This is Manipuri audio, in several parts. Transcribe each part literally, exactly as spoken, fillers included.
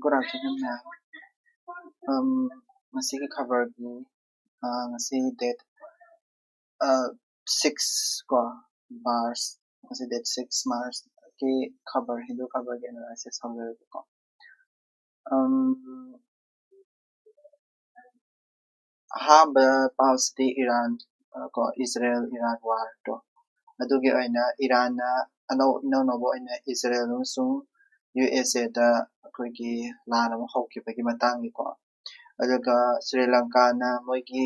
Good afternoon, ma'am. Um, ꯉꯁꯤꯒꯤ ꯈꯕꯔꯒꯤ, ꯑ, ꯉꯁꯤ date, ꯑ, six ꯀꯣ, March, ꯉꯁꯤ date six March ꯀꯤ ꯈꯕꯔ, ꯍꯤꯟꯗꯨ ꯈꯕꯔꯒꯤ analysis ꯍꯧꯖꯔꯒꯦꯀꯣ꯫ Um, ꯑꯍꯥꯟꯕ ꯄꯥꯎꯁꯤꯗꯤ ꯏꯔꯥꯟ, ꯑ, ꯀꯣ, ꯏꯖꯔꯦꯜ ꯏꯔꯥꯟ ꯋꯥꯔꯗꯣ, ꯑꯗꯨꯒꯤ ꯑꯣꯏꯅ ꯏꯔꯥꯟꯅ ꯑꯅꯧ-, ꯏꯅꯧ ꯅꯧꯕ ꯑꯣꯏꯅ ꯏꯖꯔꯦꯜ ꯑꯃꯁꯨꯡ ꯌꯨ ꯑꯦꯁ ꯑꯦꯗ ꯑꯩꯈꯣꯏꯒꯤ ꯂꯥꯟ ꯑꯃ ꯍꯧꯈꯤꯕꯒꯤ ꯃꯇꯥꯡꯅꯤꯀꯣ꯫ ꯑꯗꯨꯒ ꯁ꯭ꯔꯤ ꯂꯪꯀꯥꯅ ꯃꯣꯏꯒꯤ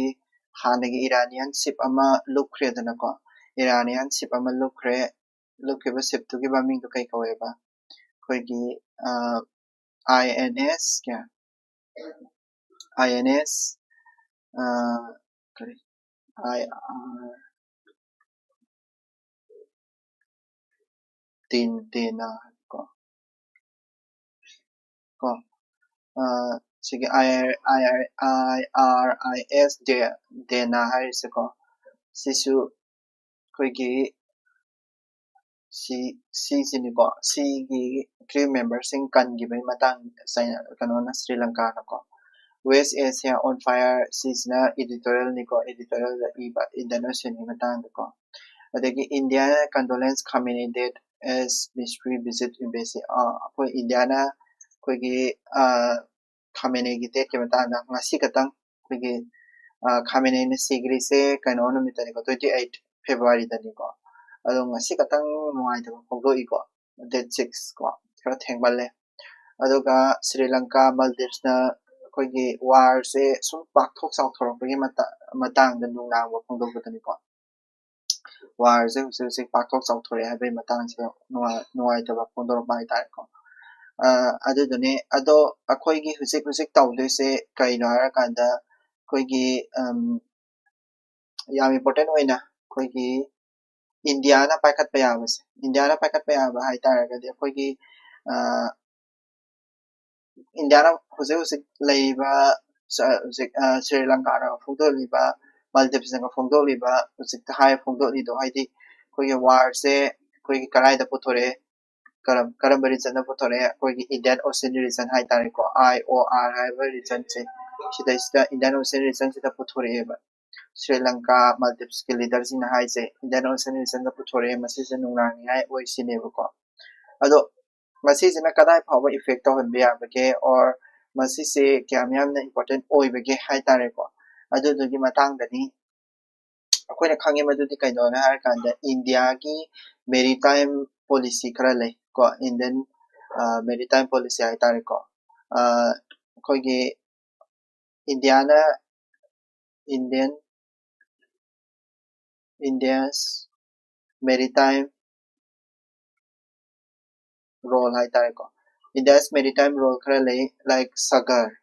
ꯍꯥꯟꯅꯒꯤ ꯏꯔꯥꯅꯤꯌꯥꯟ ꯁꯤꯞ ꯑꯃ ꯂꯨꯞꯈ꯭ꯔꯦꯗꯅꯀꯣ꯫ ꯏꯔꯥꯅꯤꯌꯥꯟ ꯁꯤꯞ ꯑꯃ ꯂꯨꯞꯈ꯭ꯔꯦ꯫ ꯂꯨꯞꯈꯤꯕ ꯁꯤꯞꯇꯨꯒꯤ ꯃꯃꯤꯡꯗꯣ ꯀꯩ ꯀꯧꯋꯦꯕ? ꯑꯩꯈꯣꯏꯒꯤ, ꯑ, ꯑꯥꯏ ꯑꯦꯟ ꯑꯦꯁ ꯀꯌꯥ? ꯑꯥꯏ ꯑꯦꯟ ꯑꯦꯁ, ꯑ, ꯀꯔꯤ? ꯑꯥꯏ ꯑꯥꯔ ꯇꯦꯟ, ꯇꯦꯟ ꯀꯣ꯫ ꯀꯣ꯫ ꯑ, ꯁꯤꯒꯤ ꯑꯥꯏ ꯑꯥꯔ, ꯑꯥꯏ ꯑꯥꯔ, ꯑꯥꯏ ꯑꯥꯔ ꯑꯥꯏ ꯑꯦꯁ ꯗꯦ-, ꯗꯦꯅꯥ ꯍꯥꯏꯔꯤꯁꯦꯀꯣ꯫ ꯁꯤꯁꯨ ꯑꯩꯈꯣꯏꯒꯤ ꯁꯤ, ꯁꯤꯁꯤꯅꯤꯀꯣ꯫ ꯁꯤꯒꯤ crew memberꯁꯤꯡ ꯀꯟꯈꯤꯕꯒꯤ ꯃꯇꯥꯡ ꯆꯩꯅ-, ꯀꯩꯅꯣꯅ, Shri ꯂꯪꯀꯥꯅꯀꯣ꯫ West Asia on Fire ꯁꯤꯁꯤꯅ editorialꯅꯤꯀꯣ, editorialꯗ ꯏꯕ Indian Oceanꯒꯤ ꯃꯇꯥꯡꯗꯀꯣ꯫ ꯑꯗꯒꯤ India condolence Khamenei death as mystery visit embassy꯫ ꯑ, ꯑꯩꯈꯣꯏ ꯏꯟꯗꯤꯌꯥꯅ ꯑꯩꯈꯣꯏꯒꯤ, ꯑ, ꯈꯥꯃꯦꯅꯦꯒꯤ deathꯀꯤ ꯃꯇꯥꯡꯗ ꯉꯁꯤ ꯈꯛꯇꯪ ꯑꯩꯈꯣꯏꯒꯤ, ꯑ, ꯈꯥꯃꯦꯅꯦꯅ ꯁꯤꯈ꯭ꯔꯤꯁꯦ ꯀꯩꯅꯣ ꯅꯨꯃꯤꯠꯇꯅꯤꯀꯣ, twenty eight Februaryꯗꯅꯤꯀꯣ꯫ ꯑꯗꯣ ꯉꯁꯤ ꯈꯛꯇꯪ ꯅꯨꯡꯉꯥꯏꯇꯕ ꯐꯣꯡꯗꯣꯛꯏꯀꯣ, date six ꯀꯣ, ꯈꯔ ꯊꯦꯡꯃꯜꯂꯦ꯫ ꯑꯗꯨꯒ ꯁ꯭ꯔꯤ ꯂꯪꯀꯥ, ꯃꯥꯜꯗꯤꯞꯁꯅ ꯑꯩꯈꯣꯏꯒꯤ warꯁꯦ ꯁꯨꯝ ꯄꯥꯛꯊꯣꯛ ꯆꯥꯎꯊꯣꯔꯛꯄꯒꯤ ꯃꯇꯥ-, ꯃꯇꯥꯡꯗ ꯅꯨꯡꯅꯥꯡꯕ ꯐꯣꯡꯗꯣꯛꯄꯗꯨꯅꯤꯀꯣ꯫ Warꯁꯦ ꯍꯧꯖꯤꯛ ꯍꯧꯖꯤꯛ ꯄꯥꯛꯊꯣꯛ ꯆꯥꯎꯊꯣꯔꯛꯑꯦ ꯍꯥꯏꯕꯒꯤ ꯃꯇꯥꯡꯁꯤꯗ ꯅꯨꯡꯉꯥꯏ-, ꯅꯨꯡꯉꯥꯏꯇꯕ ꯐꯣꯡꯗꯣꯔꯛꯄ ꯍꯥꯏꯇꯥꯔꯦꯀꯣ꯫ ꯑ, ꯑꯗꯨꯗꯨꯅꯤ꯫ ꯑꯗꯣ ꯑꯩꯈꯣꯏꯒꯤ ꯍꯧꯖꯤꯛ ꯍꯧꯖꯤꯛ ꯇꯧꯗꯣꯏꯁꯦ ꯀꯩꯅꯣ ꯍꯥꯏꯔꯀꯥꯟꯗ, ꯑꯩꯈꯣꯏꯒꯤ, ꯑꯝ, ꯌꯥꯝ important ꯑꯣꯏꯅ ꯑꯩꯈꯣꯏꯒꯤ ꯏꯟꯗꯤꯌꯥꯅ ꯄꯥꯏꯈꯠꯄ ꯌꯥꯕꯁꯦ, ꯏꯟꯗꯤꯌꯥꯅ ꯄꯥꯏꯈꯠꯄ ꯌꯥꯕ ꯍꯥꯏꯇꯥꯔꯒꯗꯤ ꯑꯩꯈꯣꯏꯒꯤ, ꯑ, ꯏꯟꯗꯤꯌꯥꯅ ꯍꯧꯖꯤꯛ ꯍꯧꯖꯤꯛ ꯂꯩꯔꯤꯕ ꯁ-, ꯍꯧꯖꯤꯛ, ꯑ, ꯁ꯭ꯔꯤ ꯂꯪꯀꯥꯅ ꯐꯣꯡꯗꯣꯛꯂꯤꯕ, ꯃꯥꯜꯗꯤꯞꯁꯅꯒ ꯐꯣꯡꯗꯣꯛꯂꯤꯕ, ꯍꯧꯖꯤꯛꯇ ꯍꯥꯏ ꯐꯣꯡꯗꯣꯛꯂꯤꯗꯣ, ꯍꯥꯏꯗꯤ ꯑꯩꯈꯣꯏꯒꯤ warꯁꯦ ꯑꯩꯈꯣꯏꯒꯤ ꯀꯗꯥꯏꯗ ꯄꯨꯊꯣꯔꯛꯑꯦ, ꯀꯔꯝ ꯀꯔꯝꯕ ꯔꯤꯖꯟꯅ ꯄꯨꯊꯣꯔꯛꯑꯦ? ꯑꯩꯈꯣꯏꯒꯤ ꯏꯟꯗꯤꯌꯥꯟ ꯑꯣꯁꯤꯌꯟ ꯔꯤꯖꯟ ꯍꯥꯏꯇꯥꯔꯦꯀꯣ, ꯑꯥꯏ ꯑꯣ ꯑꯥꯔ ꯍꯥꯏꯕ ꯔꯤꯖꯟꯁꯦ, ꯁꯤꯗꯩꯁꯤꯗ ꯏꯟꯗꯤꯌꯥꯟ ꯑꯣꯁꯤꯌꯟ ꯔꯤꯖꯟꯁꯤꯗ ꯄꯨꯊꯣꯔꯛꯑꯦꯕ꯫ ꯁ꯭ꯔꯤ ꯂꯪꯀꯥ, ꯃꯥꯜꯗꯤꯞꯁꯀꯤ ꯂꯤꯗꯔꯁꯤꯡꯅ ꯍꯥꯏꯁꯦ ꯏꯟꯗꯤꯌꯥꯟ ꯑꯣꯁꯤꯌꯟ ꯔꯤꯖꯟꯗ ꯄꯨꯊꯣꯔꯛꯑꯦ, ꯃꯁꯤꯁꯦ ꯅꯨꯡꯅꯥꯡꯅꯤꯡꯉꯥꯏ ꯑꯣꯏ ꯁꯤꯅꯦꯕꯀꯣ꯫ ꯑꯗꯣ ꯃꯁꯤꯁꯤꯅ ꯀꯗꯥꯏ ꯐꯥꯎꯕ ꯏꯐꯦꯛ ꯇꯧꯍꯟꯕ ꯌꯥꯕꯒꯦ, ꯑꯣꯔ ꯃꯁꯤꯁꯦ ꯀꯌꯥꯝ ꯌꯥꯝꯅ ꯏꯝꯄꯣꯔꯇꯦꯟ ꯑꯣꯏꯕꯒꯦ ꯍꯥꯏꯇꯥꯔꯦꯀꯣ, ꯑꯗꯨꯗꯨꯒꯤ ꯃꯇꯥꯡꯗꯅꯤ꯫ ꯑꯩꯈꯣꯏꯅ ꯈꯪꯉꯦ ꯃꯗꯨꯗꯤ ꯀꯩꯅꯣꯅ ꯍꯥꯏꯔꯀꯥꯟꯗ ꯏꯟꯗꯤꯌꯥꯒꯤ ꯃꯦꯔꯤꯇꯥꯏꯝ ꯄꯣꯂꯤꯁꯤ ꯈꯔ ꯂꯩ ꯀꯣ, ꯏꯟꯗꯤꯌꯟ ꯃꯦꯔꯤꯇꯥꯏꯝ ꯄꯣꯂꯤꯁꯤ ꯍꯥꯏꯇꯥꯔꯦꯀꯣ꯫ ꯑꯩꯈꯣꯏꯒꯤ ꯏꯟꯗꯤꯌꯥꯅ ꯏꯟꯗꯤꯌꯟ ꯏꯟꯗꯤꯌꯥꯁ ꯃꯦꯔꯤꯇꯥꯏꯝ ꯔꯣꯜ ꯍꯥꯏꯇꯥꯔꯦꯀꯣ꯫ ꯏꯟꯗꯤꯌꯥꯁ ꯃꯦꯔꯤꯇꯥꯏꯝ ꯔꯣꯜ ꯈꯔ ꯂꯩ, ꯂꯥꯏꯛ ꯁꯥꯒꯔ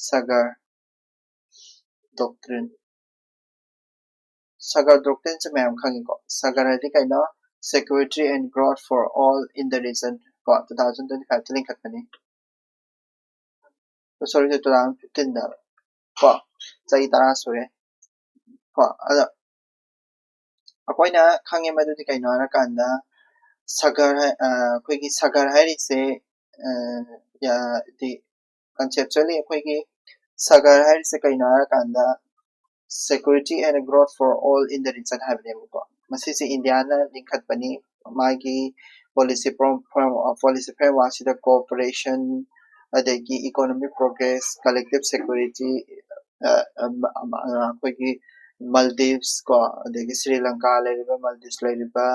ꯁꯥꯒꯔ ꯗꯣꯛꯇ꯭ꯔꯤꯟ꯫ ꯁꯥꯒꯔ ꯗꯣꯛꯇ꯭ꯔꯤꯟꯁꯦ ꯃꯌꯥꯝ ꯈꯪꯉꯤꯀꯣ꯫ ꯁꯥꯒꯔ ꯍꯥꯏꯗꯤ ꯀꯩꯅꯣ? Security and Growth for All in the Region ꯀꯣ, two thousand twenty five ꯇ ꯂꯤꯡꯈꯠꯄꯅꯤ꯫ ꯁꯣꯔꯤ, two thousand fifteen ꯗ ꯀꯣ, ꯆꯍꯤ ꯇꯔꯥ ꯁꯨꯔꯦ ꯀꯣ꯫ ꯑꯗꯣ ꯑꯩꯈꯣꯏꯅ ꯈꯪꯉꯦ ꯃꯗꯨꯗꯤ ꯀꯩꯅꯣ ꯍꯥꯏꯔꯀꯥꯟꯗ ꯁꯥꯒꯔ ꯍꯥꯏ-, ꯑ, ꯑꯩꯈꯣꯏꯒꯤ ꯁꯥꯒꯔ ꯍꯥꯏꯔꯤꯁꯦ, ꯑ, ꯌꯥ-, ꯗꯤ conceptually ꯑꯩꯈꯣꯏꯒꯤ ꯁꯥꯒꯔ ꯍꯥꯏꯔꯤꯁꯦ ꯀꯩꯅꯣ ꯍꯥꯏꯔꯀꯥꯟꯗ Security and Growth for All in the Region ꯍꯥꯏꯕꯅꯦꯕꯀꯣ꯫ ꯃꯁꯤꯁꯦ ꯏꯟꯗꯤꯌꯥꯅ ꯂꯤꯡꯈꯠꯄꯅꯤ꯫ ꯃꯥꯒꯤ ꯄꯣꯂꯤꯁꯤ ꯄ꯭ꯔꯣ-, ꯄ꯭ꯔꯣ-, ꯄꯣꯂꯤꯁꯤ ꯐ꯭ꯔꯦꯝꯋꯥꯔꯛꯁꯤꯗ ꯀꯣꯑꯣꯄꯔꯦꯁꯟ, ꯑꯗꯒꯤ economic progress, collective security, uh, uh, ꯑ, ꯑꯩꯈꯣꯏꯒꯤ ꯃꯜꯗꯤꯞꯁ ꯀꯣ, ꯑꯗꯒꯤ ꯁ꯭ꯔꯤ ꯂꯪꯀꯥ ꯂꯩꯔꯤꯕ, ꯃꯜꯗꯤꯞꯁ ꯂꯩꯔꯤꯕ,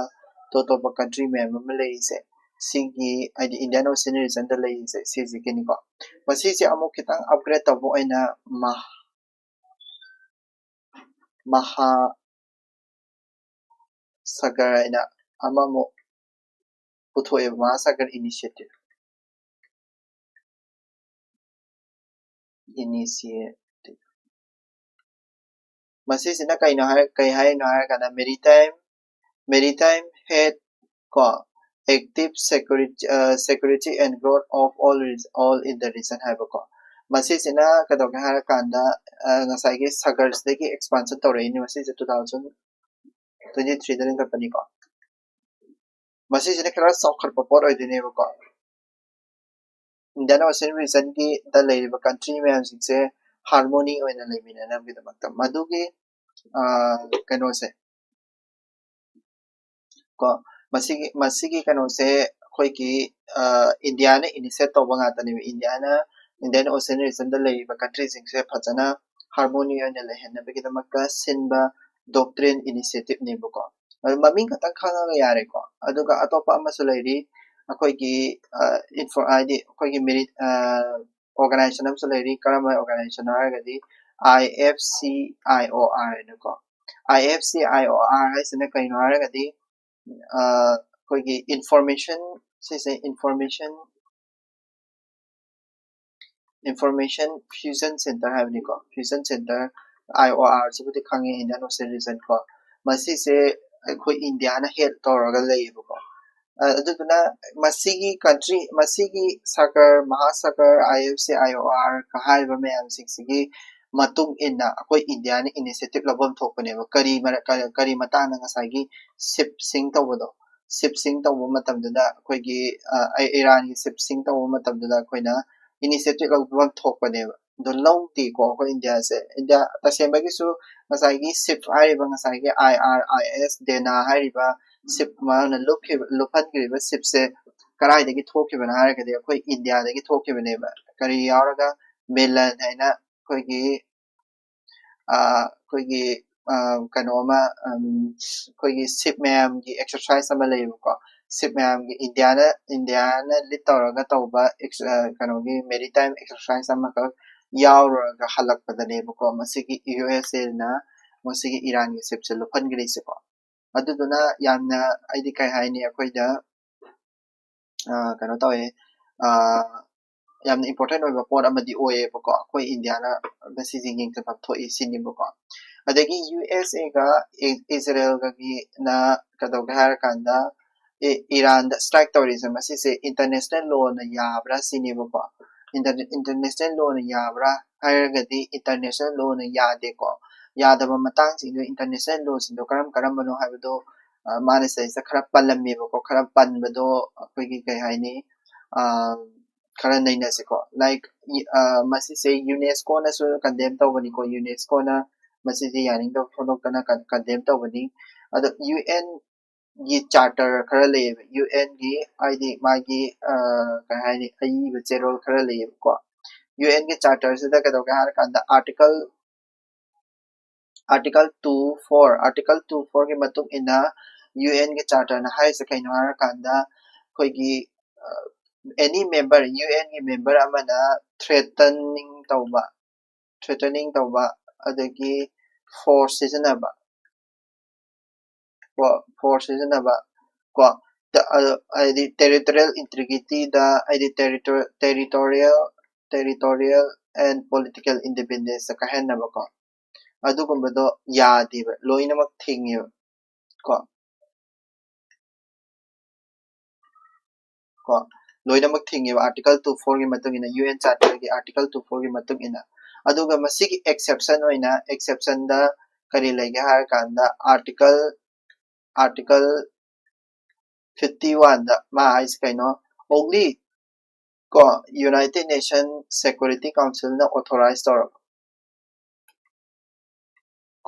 ꯑꯇꯣꯞ ꯑꯇꯣꯞꯄ ꯀꯟꯇ꯭ꯔꯤ ꯃꯌꯥꯝ ꯑꯃ ꯂꯩꯔꯤꯁꯦ, ꯁꯤꯒꯤ ꯍꯥꯏꯗꯤ ꯏꯟꯗꯤꯌꯥꯟ ꯑꯣꯁꯤꯌꯟ ꯔꯤꯖꯟꯗ ꯂꯩꯔꯤꯁꯦ ꯁꯤꯁꯤꯒꯤꯅꯤꯀꯣ꯫ ꯃꯁꯤꯁꯦ ꯑꯃꯨꯛ ꯈꯤꯇꯪ ꯑꯞꯒ꯭ꯔꯦꯗ ꯇꯧꯕ ꯑꯣꯏꯅ ꯃꯍꯥ ꯃꯍꯥ ꯁꯥꯒꯔ ꯍꯥꯏꯅ ꯑꯃꯃꯨꯛ ꯄꯨꯊꯣꯛꯑꯦꯕ, ꯃꯍꯥ ꯁꯥꯒꯔ ꯏꯅꯤꯁꯤꯌꯦꯇꯤꯚ꯫ ꯏꯅꯤꯁꯤꯌꯦꯇꯤꯚ꯫ ꯃꯁꯤꯁꯤꯅ ꯀꯩꯅꯣ ꯍꯥꯏ-, ꯀꯩ ꯍꯥꯏꯔꯤꯅꯣ ꯍꯥꯏꯔꯀꯥꯟꯗ ꯃꯦꯔꯤꯇꯥꯏꯝ, ꯃꯦꯔꯤꯇꯥꯏꯝ ꯍꯦꯠ ꯀꯣ, active security, ꯑ, security and growth of all re-, all in the region ꯍꯥꯏꯕꯀꯣ꯫ ꯃꯁꯤꯁꯤꯅ ꯀꯩꯗꯧꯒꯦ ꯍꯥꯏꯔꯀꯥꯟꯗ, ꯑ, ꯉꯁꯥꯏꯒꯤ ꯁꯥꯒꯔꯁꯤꯗꯒꯤ ꯑꯦꯛꯁꯄꯥꯟꯁꯟ ꯇꯧꯔꯛꯏꯅꯤ꯫ ꯃꯁꯤꯁꯦ two thousand twenty three ꯗ ꯂꯤꯡꯈꯠꯄꯅꯤꯀꯣ꯫ ꯃꯁꯤꯁꯤꯅ ꯈꯔ ꯆꯥꯎꯈꯠꯄ ꯄꯣꯠ ꯑꯣꯏꯗꯣꯏꯅꯦꯕꯀꯣ꯫ Indian Ocean regionꯒꯤꯗ ꯂꯩꯔꯤꯕ country ꯃꯌꯥꯝꯁꯤꯡꯁꯦ harmony ꯑꯣꯏꯅ ꯂꯩꯃꯤꯟꯅꯅꯕꯒꯤꯗꯃꯛꯇ꯫ ꯃꯗꯨꯒꯤ ꯑ, ꯀꯩꯅꯣꯁꯦ ꯀꯣ, ꯃꯁꯤꯒꯤ ꯃꯁꯤꯒꯤ ꯀꯩꯅꯣꯁꯦ ꯑꯩꯈꯣꯏꯒꯤ ꯑ, Indiaꯅ initiate ꯇꯧꯕ ꯉꯥꯛꯇꯅꯦꯕ꯫ Indiaꯅ Indian Ocean regionꯗ ꯂꯩꯔꯤꯕ countryꯁꯤꯡꯁꯦ ꯐꯖꯅ harmony ꯑꯣꯏꯅ ꯂꯩꯍꯟꯅꯕꯒꯤꯗꯃꯛꯇ ꯁꯤꯟꯕ doctrine initiativeꯅꯦꯕꯀꯣ꯫ ꯑꯗꯨ ꯃꯃꯤꯡ ꯈꯛꯇꯪ ꯈꯪꯉꯒ ꯌꯥꯔꯦꯀꯣ꯫ ꯑꯗꯨꯒ ꯑꯇꯣꯞꯄ ꯑꯃꯁꯨ ꯂꯩꯔꯤ, ꯑꯩꯈꯣꯏꯒꯤ ꯑ, info ꯍꯥꯏꯗꯤ ꯑꯩꯈꯣꯏꯒꯤ ꯃꯦꯔꯤ ꯑ, organization ꯑꯃꯁꯨ ꯂꯩꯔꯤ꯫ ꯀꯔꯝꯕ organizationꯅꯣ ꯍꯥꯏꯔꯒꯗꯤ I F C I O R ꯍꯥꯏꯅꯀꯣ꯫ I F C I O R ꯍꯥꯏꯁꯤꯅ ꯀꯩꯅꯣ ꯍꯥꯏꯔꯒꯗꯤ ꯑ, ꯑꯩꯈꯣꯏꯒꯤ information, ꯁꯤꯁꯦ information information fusion center ꯍꯥꯏꯕꯅꯤꯀꯣ꯫ Fusion center, I O R ꯁꯤꯕꯨꯗꯤ ꯈꯪꯉꯦ, Indian Ocean region ꯀꯣ꯫ ꯃꯁꯤꯁꯦ ꯑꯩꯈꯣꯏ Indiaꯅ head ꯇꯧꯔꯒ ꯂꯩꯌꯦꯕꯀꯣ꯫ ꯑ, ꯑꯗꯨꯗꯨꯅ ꯃꯁꯤꯒꯤ country, ꯃꯁꯤꯒꯤ Sagar, ꯃꯍꯥꯁꯥꯒꯔ, I F C I O R ꯀ ꯍꯥꯏꯔꯤꯕ ꯃꯌꯥꯝꯁꯤꯡꯁꯤꯒꯤ ꯃꯇꯨꯡ ꯏꯟꯅ ꯑꯩꯈꯣꯏ Indiaꯅ initiative ꯂꯧꯐꯝ ꯊꯣꯛꯄꯅꯦꯕ꯫ ꯀꯔꯤ ꯃꯔ-, ꯀ-, ꯀꯔꯤ ꯃꯇꯥꯡꯗ? ꯉꯁꯥꯏꯒꯤ ship sink ꯇꯧꯕꯗꯣ, ship sink ꯇꯧꯕ ꯃꯇꯝꯗꯨꯗ ꯑꯩꯈꯣꯏꯒꯤ, ꯑ, ꯑꯩ-, ꯏꯔꯥꯟꯒꯤ ship sink ꯇꯧꯕ ꯃꯇꯝꯗꯨꯗ ꯑꯩꯈꯣꯏꯅ initiative ꯂꯧꯐꯝ ꯊꯣꯛꯄꯅꯦꯕ꯫ ꯑꯗꯣ ꯂꯧꯗꯦꯀꯣ ꯑꯩꯈꯣꯏ Indiaꯁꯦ꯫ India ꯇꯁꯦꯡꯕꯒꯤꯁꯨ ꯉꯁꯥꯏꯒꯤ ship ꯍꯥꯏꯔꯤꯕ, ꯉꯁꯥꯏꯒꯤ I R I S Dena ꯍꯥꯏꯔꯤꯕ ship ꯃꯥꯅ ꯂꯨꯞꯈꯤꯕ, ꯂꯨꯞꯍꯟꯈ꯭ꯔꯤꯕ shipꯁꯦ ꯀꯗꯥꯏꯗꯒꯤ ꯊꯣꯛꯈꯤꯕꯅꯣ ꯍꯥꯏꯔꯒꯗꯤ ꯑꯩꯈꯣꯏ Indiaꯗꯒꯤ ꯊꯣꯛꯈꯤꯕꯅꯦꯕ꯫ ꯀꯔꯤ ꯌꯥꯎꯔꯒ? Milan ꯍꯥꯏꯅ ꯑꯩꯈꯣꯏꯒꯤ, ꯑ, ꯑꯩꯈꯣꯏꯒꯤ, ꯑ, ꯀꯩꯅꯣ ꯑꯃ, ꯎꯝ, ꯑꯩꯈꯣꯏꯒꯤ ship ꯃꯌꯥꯝꯒꯤ exercise ꯑꯃ ꯂꯩꯌꯦꯕꯀꯣ꯫ Ship ꯃꯌꯥꯝꯒꯤ Indiaꯅ, Indiaꯅ lead ꯇꯧꯔꯒ ꯇꯧꯕ ex-, ꯑ, ꯀꯩꯅꯣꯒꯤ maritime exercise ꯑꯃꯈꯛ ꯌꯥꯎꯔꯨꯔꯒ ꯍꯜꯂꯛꯄꯗꯅꯦꯕꯀꯣ ꯃꯁꯤꯒꯤ USAꯅ ꯃꯁꯤꯒꯤ ꯏꯔꯥꯟꯒꯤ shipꯁꯦ ꯂꯨꯞꯍꯟꯈ꯭ꯔꯤꯁꯦꯀꯣ꯫ ꯑꯗꯨꯗꯨꯅ ꯌꯥꯝꯅ, ꯑꯩꯗꯤ ꯀꯩ ꯍꯥꯏꯅꯤ, ꯑꯩꯈꯣꯏꯗ, ꯑ, ꯀꯩꯅꯣ ꯇꯧꯋꯦ, ꯑ, ꯌꯥꯝꯅ important ꯑꯣꯏꯕ ꯄꯣꯠ ꯑꯃꯗꯤ ꯑꯣꯏꯌꯦꯕꯀꯣ꯫ ꯑꯩꯈꯣꯏ Indiaꯅ ꯃꯁꯤꯁꯦ ꯌꯦꯡꯁꯤꯟꯐꯝ ꯊꯣꯛꯏ ꯁꯤꯅꯦꯕꯀꯣ꯫ ꯑꯗꯒꯤ USAꯒ ꯏ-, ꯏꯖꯔꯦꯜꯒꯒꯤꯅ ꯀꯩꯗꯧꯒꯦ ꯍꯥꯏꯔꯀꯥꯟꯗ, ꯏ-, ꯏꯔꯥꯟꯗ strike ꯇꯧꯔꯤꯁꯦ ꯃꯁꯤꯁꯦ international lawꯅ ꯌꯥꯕ꯭ꯔꯥ ꯁꯤꯅꯦꯕꯀꯣ꯫ Inter-, international lawꯅ ꯌꯥꯕ꯭ꯔꯥ ꯍꯥꯏꯔꯒꯗꯤ international lawꯅ ꯌꯥꯗꯦꯀꯣ꯫ ꯌꯥꯗꯕ ꯃꯇꯥꯡꯁꯤꯡꯗꯣ, international lawꯁꯤꯡꯗꯣ ꯀꯔꯝ ꯀꯔꯝꯕꯅꯣ ꯍꯥꯏꯕꯗꯣ ꯃꯥꯅ ꯁꯤꯗꯩꯁꯤꯗ ꯈꯔ ꯄꯜꯂꯝꯃꯦꯕꯀꯣ꯫ ꯈꯔ ꯄꯟꯕꯗꯣ ꯑꯩꯈꯣꯏꯒꯤ ꯀꯩ ꯍꯥꯏꯅꯤ, ꯈꯔ ꯅꯩꯅꯁꯤꯀꯣ꯫ Like, ꯃꯁꯤꯁꯦ ꯌꯨꯅꯦꯁꯀꯣꯅꯁꯨ ꯀꯟꯗꯦꯝ ꯇꯧꯕꯅꯤꯀꯣ꯫ ꯌꯨꯅꯦꯁꯀꯣꯅ ꯃꯁꯤꯁꯦ ꯌꯥꯅꯤꯡꯗꯕ ꯐꯣꯡꯗꯣꯛꯇꯅ ꯀꯟꯗꯦꯝ ꯇꯧꯕꯅꯤ꯫ ꯑꯗꯣ ꯌꯨ ꯑꯦꯟꯒꯤ ꯆꯥꯔꯇꯔ ꯈꯔ ꯂꯩꯌꯦꯕ, ꯌꯨ ꯑꯦꯟꯒꯤ, ꯍꯥꯏꯗꯤ ꯃꯥꯒꯤ ꯀꯩ ꯍꯥꯏꯅꯤ, ꯑꯏꯕ ꯆꯦꯔꯣꯜ ꯈꯔ ꯂꯩꯌꯦꯕꯀꯣ꯫ ꯌꯨ ꯑꯦꯟꯒꯤ ꯆꯥꯔꯇꯔꯁꯤꯗ ꯀꯩꯗꯧꯒꯦ ꯍꯥꯏꯔꯀꯥꯟꯗ, article article two four, article two fourꯒꯤ ꯃꯇꯨꯡ ꯏꯟꯅ ꯌꯨ ꯑꯦꯟꯒꯤ ꯆꯥꯔꯇꯔꯅ ꯍꯥꯏꯔꯤꯁꯦ ꯀꯩꯅꯣ ꯍꯥꯏꯔꯀꯥꯟꯗ, ꯑꯩꯈꯣꯏꯒꯤ ꯑꯦꯅꯤ ꯃꯦꯝꯕꯔ, ꯌꯨ ꯑꯦꯟꯒꯤ ꯃꯦꯝꯕꯔ ꯑꯃꯅ ꯊ꯭ꯔꯦꯇꯅꯤꯡ ꯇꯧꯕ, ꯊ꯭ꯔꯦꯇꯅꯤꯡ ꯇꯧꯕ, ꯑꯗꯒꯤ ꯐꯣꯔꯁ ꯁꯤꯖꯤꯟꯅꯕ, ꯀꯣ, ꯐꯣꯔꯁ ꯁꯤꯖꯤꯟꯅꯕ, ꯀꯣ, ꯍꯥꯏꯗꯤ ꯇꯦꯔꯤꯇꯣꯔꯤꯌꯦꯜ ꯏꯟꯇꯤꯒ꯭ꯔꯤꯇꯤꯗ, ꯍꯥꯏꯗꯤ ꯇꯦꯔꯤꯇꯣꯔꯤꯌꯦꯜ, ꯇꯦꯔꯤꯇꯣꯔꯤꯌꯦꯜ ꯑꯦꯟ ꯄꯣꯂꯤꯇꯤꯀꯦꯜ ꯏꯟꯗꯤꯄꯦꯟꯗꯦꯟꯁꯇ ꯀꯥꯏꯍꯟꯅꯕꯀꯣ꯫ ꯑꯗꯨꯒꯨꯝꯕꯗꯣ ꯌꯥꯗꯦꯕ, ꯂꯣꯏꯅꯃꯛ ꯊꯤꯡꯉꯦꯕ ꯀꯣ꯫ ꯀꯣ, ꯂꯣꯏꯅꯃꯛ ꯊꯤꯡꯉꯦꯕ, article two fourꯒꯤ ꯃꯇꯨꯡ ꯏꯟꯅ, ꯌꯨ ꯑꯦꯟ ꯆꯥꯔꯇꯔꯒꯤ article two fourꯒꯤ ꯃꯇꯨꯡ ꯏꯟꯅ꯫ ꯑꯗꯨꯒ ꯃꯁꯤꯒꯤ exception ꯑꯣꯏꯅ, exceptionꯗ ꯀꯔꯤ ꯂꯩꯒꯦ ꯍꯥꯏꯔ ꯀꯥꯟꯗ, article article fifty oneꯗ ꯃꯥ ꯍꯥꯏꯁꯦ ꯀꯩꯅꯣ? Only ꯀꯣ, United Nation Security Councilꯅ authorize ꯇꯧꯔꯕ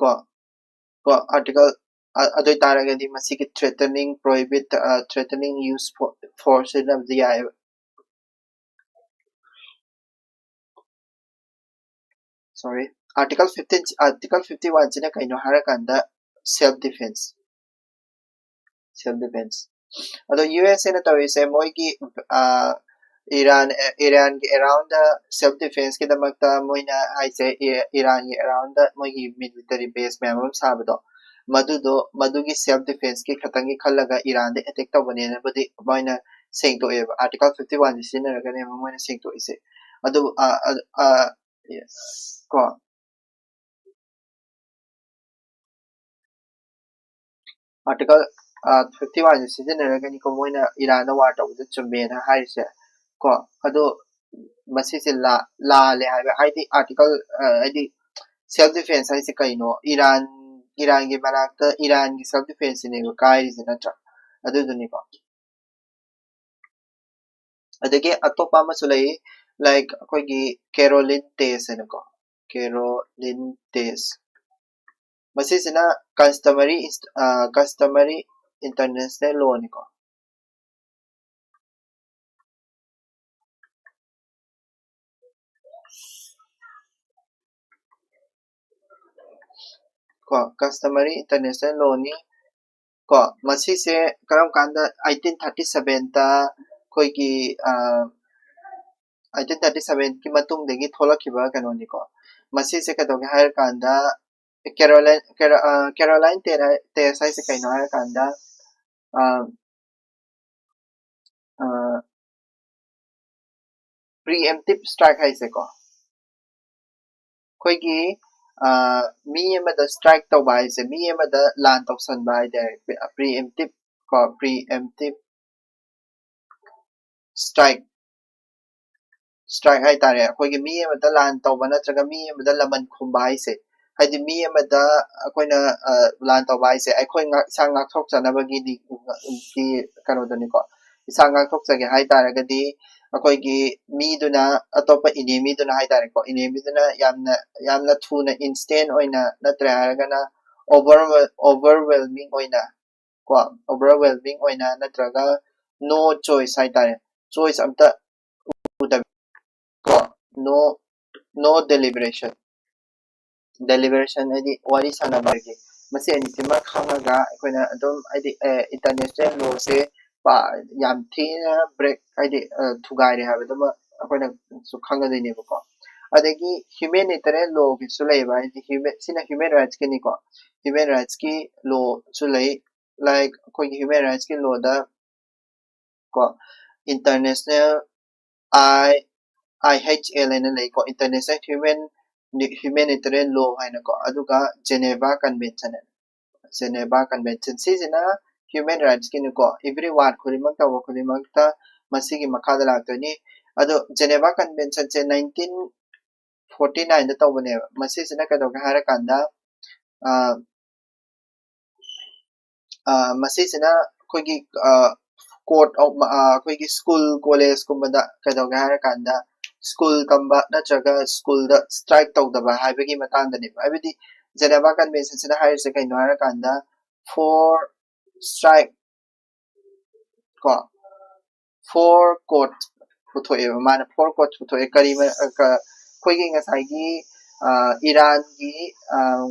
ꯀꯣ, ꯀꯣ, article, ꯑꯗꯨ ꯑꯣꯏꯇꯥꯔꯒꯗꯤ ꯃꯁꯤꯒꯤ threatening, prohibit, threatening use force ꯁꯤꯖꯤꯟꯅꯕꯗꯤ ꯌꯥꯏꯑꯕ꯫ Sorry, article fifteen, article fifty oneꯁꯤꯅ ꯀꯩꯅꯣ ꯍꯥꯏꯔꯀꯥꯟꯗ, self defense, self defense꯫ ꯑꯗꯣ ꯌꯨ ꯑꯦꯁ ꯑꯦꯅ ꯇꯧꯔꯤꯁꯦ, ꯃꯣꯏꯒꯤ ꯏꯔꯥꯟ, ꯏꯔꯥꯟꯒꯤ aroundꯗ self defenseꯀꯤꯗꯃꯛꯇ ꯃꯣꯏꯅ ꯍꯥꯏꯁꯦ, ꯏꯔꯥꯟꯒꯤ aroundꯗ ꯃꯣꯏꯒꯤ military base ꯃꯌꯥꯝ ꯑꯃ ꯁꯥꯕꯗꯣ, ꯃꯗꯨꯗꯣ, ꯃꯗꯨꯒꯤ self defenseꯀꯤ ꯈꯛꯇꯪꯒꯤ ꯈꯜꯂꯒ ꯏꯔꯥꯟꯗ attack ꯇꯧꯕꯅꯦꯅꯕꯨꯗꯤ ꯃꯣꯏꯅ ꯁꯦꯡꯗꯣꯛꯑꯦꯕ꯫ Article fifty oneꯁꯦ ꯁꯤꯖꯤꯟꯅꯔꯒꯅꯦꯕ ꯃꯣꯏꯅ ꯁꯦꯡꯗꯣꯛꯏꯁꯦ꯫ ꯑꯗꯨ, ꯑ, ꯑ, ꯑ, yes. ꯀꯣ, article fifty oneꯁꯦ ꯁꯤꯖꯤꯟꯅꯔꯒꯅꯤꯀꯣ ꯃꯣꯏꯅ ꯏꯔꯥꯟꯗ war ꯇꯧꯕꯗ ꯆꯨꯝꯃꯦꯅ ꯍꯥꯏꯔꯤꯁꯦ ꯀꯣ꯫ ꯑꯗꯣ ꯃꯁꯤꯁꯦ ꯂꯥꯜꯂꯦ ꯍꯥꯏꯕ, ꯍꯥꯏꯗꯤ article, ꯍꯥꯏꯗꯤ self defense ꯍꯥꯏꯁꯦ ꯀꯩꯅꯣ? ꯏꯔꯥꯟ ꯏꯔꯥꯟꯒꯤ ꯃꯅꯥꯛꯇ ꯏꯔꯥꯟꯒꯤ self defenceꯁꯤꯅꯦꯕ ꯀꯥꯏꯔꯤꯁꯦ, ꯅꯠꯇ꯭ꯔꯥ? ꯑꯗꯨꯗꯨꯅꯤꯀꯣ꯫ ꯑꯗꯒꯤ ꯑꯇꯣꯞꯄ ꯑꯃꯁꯨ ꯂꯩ, like ꯑꯩꯈꯣꯏꯒꯤ Carolintes ꯍꯥꯏꯅꯀꯣ, Carolintes꯫ ꯃꯁꯤꯁꯤꯅ customary inst-, ꯑ, customary international lawꯅꯤꯀꯣ꯫ ꯀꯣ, customary international lawꯅꯤ꯫ ꯀꯣ, ꯃꯁꯤꯁꯦ ꯀꯔꯝ ꯀꯥꯟꯗ, eighteen thirty sevenꯗ ꯑꯩꯈꯣꯏꯒꯤ, ꯑ, eighteen thirty sevenꯒꯤ ꯃꯇꯨꯡꯗꯒꯤ ꯊꯣꯛꯂꯛꯈꯤꯕ ꯀꯩꯅꯣꯅꯤꯀꯣ꯫ ꯃꯁꯤꯁꯦ ꯀꯩꯗꯧꯒꯦ ꯍꯥꯏꯔ ꯀꯥꯟꯗ, Caroline, Caro-, ꯑ, Carolintes ꯍꯥꯏ-, tes ꯍꯥꯏꯁꯦ ꯀꯩꯅꯣ ꯍꯥꯏꯔ ꯀꯥꯟꯗ, ꯑ, ꯑ, preemptive strike ꯍꯥꯏꯁꯦꯀꯣ꯫ ꯑꯩꯈꯣꯏꯒꯤ, ꯑ, ꯃꯤ ꯑꯃꯗ strike ꯇꯧꯕ ꯍꯥꯏꯁꯦ, ꯃꯤ ꯑꯃꯗ ꯂꯥꯟ ꯇꯧꯁꯟꯕ ꯍꯥꯏꯇꯥꯔꯦ, preemptive ꯀꯣ, preemptive strike, strike ꯍꯥꯏꯇꯥꯔꯦ꯫ ꯑꯩꯈꯣꯏꯒꯤ ꯃꯤ ꯑꯃꯗ ꯂꯥꯟ ꯇꯧꯕ ꯅꯠꯇ꯭ꯔꯒ ꯃꯤ ꯑꯃꯗ ꯂꯃꯟ ꯈꯨꯝꯕ ꯍꯥꯏꯁꯦ, ꯍꯥꯏꯗꯤ ꯃꯤ ꯑꯃꯗ ꯑꯩꯈꯣꯏꯅ, ꯑ, ꯂꯥꯟ ꯇꯧꯕ ꯍꯥꯏꯁꯦ, ꯑꯩꯈꯣꯏ ꯉꯥꯛ-, ꯏꯁꯥ ꯉꯥꯛꯊꯣꯛꯆꯅꯕꯒꯤꯗꯤ, ꯒꯤ ꯀꯩꯅꯣꯗꯨꯅꯤꯀꯣ꯫ ꯏꯁꯥ ꯉꯥꯛꯊꯣꯛꯆꯒꯦ ꯍꯥꯏ ꯇꯥꯔꯒꯗꯤ, ꯑꯩꯈꯣꯏꯒꯤ ꯃꯤꯗꯨꯅ, ꯑꯇꯣꯞꯄ enemyꯗꯨꯅ ꯍꯥꯏ ꯇꯥꯔꯦꯀꯣ, enemyꯗꯨꯅ ꯌꯥꯝꯅ, ꯌꯥꯝꯅ ꯊꯨꯅ instant ꯑꯣꯏꯅ, ꯅꯠꯇ꯭ꯔꯦ ꯍꯥꯏꯔꯒꯅ overwhel-, overwhelming ꯑꯣꯏꯅ, ꯀꯣ, overwhelming ꯑꯣꯏꯅ, ꯅꯠꯇ꯭ꯔꯒ no choice ꯍꯥꯏ ꯇꯥꯔꯦ, choice ꯑꯝꯇ ꯎꯗꯕꯤ, ꯀꯣ, no, no deliberation, deliberation ꯍꯥꯏꯗꯤ ꯋꯥꯔꯤ ꯁꯥꯟꯅꯕꯒꯤ, ꯃꯁꯤ ꯑꯅꯤꯁꯤꯃ ꯈꯪꯉꯒ ꯑꯩꯈꯣꯏꯅ ꯑꯗꯨꯝ ꯍꯥꯏꯗꯤ, ꯑꯦ, international lawꯁꯦ ꯄꯥ-, ꯌꯥꯝ ꯊꯤꯅ break ꯍꯥꯏꯗꯤ, ꯑ, ꯊꯨꯒꯥꯏꯔꯦ ꯍꯥꯏꯕꯗꯨꯃ ꯑꯩꯈꯣꯏꯅꯁꯨ ꯈꯪꯒꯗꯣꯏꯅꯦꯕꯀꯣ꯫ ꯑꯗꯒꯤ humanitarian lawꯒꯤꯁꯨ ꯂꯩꯌꯦꯕ, ꯍꯥꯏꯗꯤ human, ꯁꯤꯅ human rightsꯀꯤꯅꯤꯀꯣ꯫ Human rightsꯀꯤ lawꯁꯨ ꯂꯩ, like ꯑꯩꯈꯣꯏꯒꯤ human rightsꯀꯤ lawꯗ ꯀꯣ, international I, I H L ꯍꯥꯏꯅ ꯂꯩꯀꯣ, international human, humanitarian law ꯍꯥꯏꯅꯀꯣ, ꯑꯗꯨꯒ Geneva Convention ꯍꯥꯏꯅ, Geneva Convention꯫ ꯁꯤꯁꯤꯅ human rightsꯀꯤꯅꯤꯀꯣ, every war ꯈꯨꯗꯤꯡꯃꯛ ꯇꯧꯕ ꯈꯨꯗꯤꯡꯃꯛꯇ ꯃꯁꯤꯒꯤ ꯃꯈꯥꯗ ꯂꯥꯛꯇꯣꯏꯅꯤ꯫ ꯑꯗꯣ Geneva Conventionꯁꯦ nineteen forty nineꯗ ꯇꯧꯕꯅꯦꯕ꯫ ꯃꯁꯤꯁꯤꯅ ꯀꯩꯗꯧꯒꯦ ꯍꯥꯏꯔꯀꯥꯟꯗ, ꯑ, ꯃꯁꯤꯁꯤꯅ ꯑꯩꯈꯣꯏꯒꯤ ꯀꯣꯔꯠ ꯑꯩꯈꯣꯏꯒꯤ ꯁ꯭ꯀꯨꯜ ꯀꯣꯂꯦꯖꯀꯨꯝꯕꯗ ꯀꯩꯗꯧꯒꯦ ꯍꯥꯏꯔꯀꯥꯟꯗ ꯁ꯭ꯀꯨꯜ ꯇꯝꯕ ꯅꯠꯇ꯭ꯔꯒ ꯁ꯭ꯀꯨꯜꯗ ꯁ꯭ꯇ꯭ꯔꯥꯏꯛ ꯇꯧꯗꯕ ꯍꯥꯏꯕꯒꯤ ꯃꯇꯥꯡꯗꯅꯦꯕ꯫ ꯍꯥꯏꯕꯗꯤ ꯖꯦꯅꯦꯚꯥ ꯀꯟꯚꯦꯟꯁꯟꯁꯤꯅ ꯍꯥꯏꯔꯤꯁꯦ ꯀꯩꯅꯣ ꯍꯥꯏꯔꯀꯥꯟꯗ, ꯐꯣꯔ ꯁ꯭ꯇ꯭ꯔꯥꯏꯛ ꯀꯣ ꯐꯣꯔ ꯀꯣꯔꯠ ꯄꯨꯊꯣꯛꯑꯦꯕ꯫ ꯃꯥꯅ ꯐꯣꯔ ꯀꯣꯔꯠ ꯄꯨꯊꯣꯛꯑꯦ꯫ ꯀꯔꯤ ꯑꯩꯈꯣꯏꯒꯤ ꯉꯁꯥꯏꯒꯤ ꯏꯔꯥꯟꯒꯤ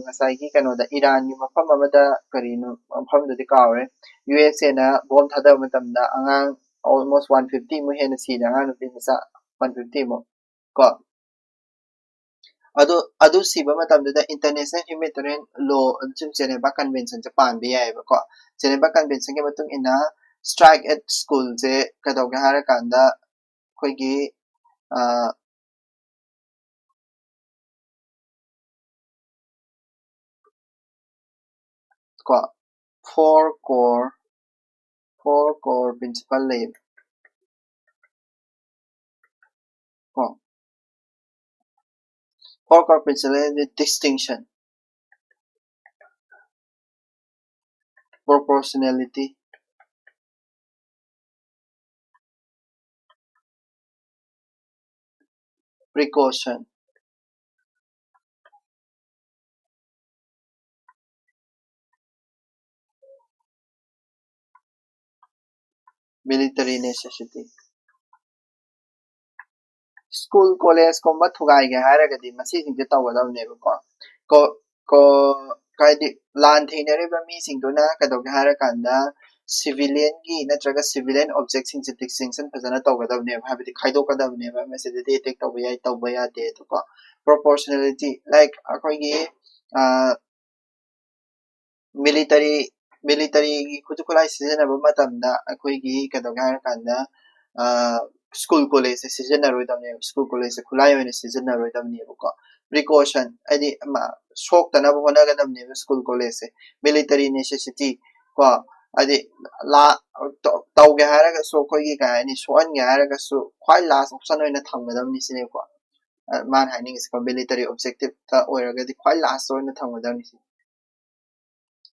ꯉꯁꯥꯏꯒꯤ ꯀꯩꯅꯣꯗ, ꯏꯔꯥꯟꯒꯤ ꯃꯐꯝ ꯑꯃꯗ, ꯀꯔꯤꯅꯣ ꯃꯐꯝꯗꯨꯗꯤ ꯀꯥꯎꯔꯦ, ꯌꯨ ꯑꯦꯁ ꯑꯦꯅ ꯕꯣꯝ ꯊꯥꯗꯕ ꯃꯇꯝꯗ ꯑꯉꯥꯡ almost one fifty ꯃꯨꯛ ꯍꯦꯟꯅ ꯁꯤꯔꯦ, ꯑꯉꯥꯡ ꯅꯨꯄꯤ ꯃꯆꯥ one fifty ꯃꯨꯛ ꯀꯣ꯫ ꯑꯗꯨ ꯑꯗꯨ ꯁꯤꯕ ꯃꯇꯝꯗꯨꯗ ꯏꯟꯇꯔꯅꯦꯁꯅꯦꯜ ꯍ꯭ꯌꯨꯃꯦꯅꯤꯇꯦꯔꯤꯌꯟ ꯂꯣ, ꯖꯦꯅꯦꯚꯥ ꯀꯟꯚꯦꯟꯁꯟꯁꯦ ꯄꯥꯟꯕ ꯌꯥꯏꯑꯕꯀꯣ꯫ ꯖꯦꯅꯦꯚꯥ ꯀꯟꯚꯦꯟꯁꯟꯒꯤ ꯃꯇꯨꯡ ꯏꯟꯅ ꯁ꯭ꯇ꯭ꯔꯥꯏꯛ ꯑꯦꯠ ꯁ꯭ꯀꯨꯜꯁꯦ ꯀꯩꯗꯧꯒꯦ ꯍꯥꯏꯔꯀꯥꯟꯗ ꯑꯩꯈꯣꯏꯒꯤ ꯀꯣ four core four core principle ꯂꯩꯌꯦꯕ ꯀꯣ꯫ ꯐꯣꯔ ꯀꯣꯔ ꯄ꯭ꯔꯤꯟꯁꯤꯄꯜ ꯍꯥꯏꯗꯤ distinction, proportionality, precaution, military necessity. School ꯀꯣꯂꯦꯖꯀꯨꯝꯕ ꯊꯨꯒꯥꯏꯒꯦ ꯍꯥꯏꯔꯒꯗꯤ ꯃꯁꯤꯁꯤꯡꯁꯦ ꯇꯧꯒꯗꯕꯅꯦꯕꯀꯣ꯫ ꯀꯣ ꯀꯣ ꯍꯥꯏꯗꯤ ꯂꯥꯟ ꯊꯦꯡꯅꯔꯤꯕ ꯃꯤꯁꯤꯡꯗꯨꯅ ꯀꯩꯗꯧꯒꯦ ꯍꯥꯏꯔꯀꯥꯟꯗ ꯁꯤꯚꯤꯂꯤꯌꯟꯒꯤ ꯅꯠꯇ꯭ꯔꯒ ꯁꯤꯚꯤꯂꯤꯌꯟ ꯑꯣꯕꯖꯦꯛꯁꯤꯡꯁꯦ ꯗꯤꯁꯇꯤꯡꯁꯟ ꯐꯖꯅ ꯇꯧꯒꯗꯕꯅꯦꯕ, ꯍꯥꯏꯕꯗꯤ ꯈꯥꯏꯗꯣꯛꯀꯗꯕꯅꯦꯕ, ꯃꯁꯤꯗꯗꯤ ꯑꯦꯇꯦꯛ ꯇꯧꯕ ꯌꯥꯏ, ꯇꯧꯕ ꯌꯥꯗꯦ ꯑꯗꯨꯀꯣ꯫ ꯄ꯭ꯔꯣꯄꯣꯔꯁꯅꯦꯂꯤꯇꯤ, ꯂꯥꯏꯛ ꯑꯩꯈꯣꯏꯒꯤ ꯃꯤꯂꯤꯇꯔꯤ ꯃꯤꯂꯤꯇꯔꯤꯒꯤ ꯈꯨꯠꯁꯨ ꯈꯨꯠꯂꯥꯏ ꯁꯤꯖꯤꯟꯅꯕ ꯃꯇꯝꯗ ꯑꯩꯈꯣꯏꯒꯤ ꯀꯩꯗꯧꯒꯦ ꯍꯥꯏꯔꯀꯥꯟꯗ ꯁ꯭ꯀꯨꯜ ꯀꯣꯂꯦꯖꯁꯦ ꯁꯤꯖꯤꯟꯅꯔꯣꯏꯗꯕꯅꯦꯕ, ꯁ꯭ꯀꯨꯜ ꯀꯣꯂꯦꯖꯁꯦ ꯈꯨꯠꯂꯥꯏ ꯑꯣꯏꯅ ꯁꯤꯖꯤꯟꯅꯔꯣꯏꯗꯕꯅꯦꯕꯀꯣ꯫ ꯄ꯭ꯔꯤꯀꯣꯁꯟ ꯍꯥꯏꯗꯤ ꯁꯣꯛꯇꯅꯕ ꯍꯣꯠꯅꯒꯗꯕꯅꯦꯕ ꯁ꯭ꯀꯨꯜ ꯀꯣꯂꯦꯖꯁꯦ꯫ ꯃꯤꯂꯤꯇꯔꯤ ꯅꯦꯁꯦꯁꯤꯇꯤ ꯀꯣ, ꯍꯥꯏꯗꯤ ꯂꯥ ꯇꯧꯒꯦ ꯍꯥꯏꯔꯒꯁꯨ ꯑꯩꯈꯣꯏꯒꯤ ꯀꯩ ꯍꯥꯏꯅꯤ, ꯁꯣꯛꯍꯟꯒꯦ ꯍꯥꯏꯔꯒꯁꯨ ꯈ꯭ꯋꯥꯏ ꯂꯥꯁ ꯑꯣꯞꯁꯟ ꯑꯣꯏꯅ ꯊꯝꯒꯗꯕꯅꯤ ꯁꯤꯅꯦꯀꯣ꯫ ꯃꯥꯅ ꯍꯥꯏꯅꯤꯡꯉꯤꯁꯦꯀꯣ, ꯃꯤꯂꯤꯇꯔꯤ ꯑꯣꯕꯖꯦꯛꯇꯤꯞꯇ ꯑꯣꯏꯔꯒꯗꯤ ꯈ꯭ꯋꯥꯏ ꯂꯥꯁꯇ ꯑꯣꯏꯅ ꯊꯝꯒꯗꯕꯅꯤ ꯁꯤ꯫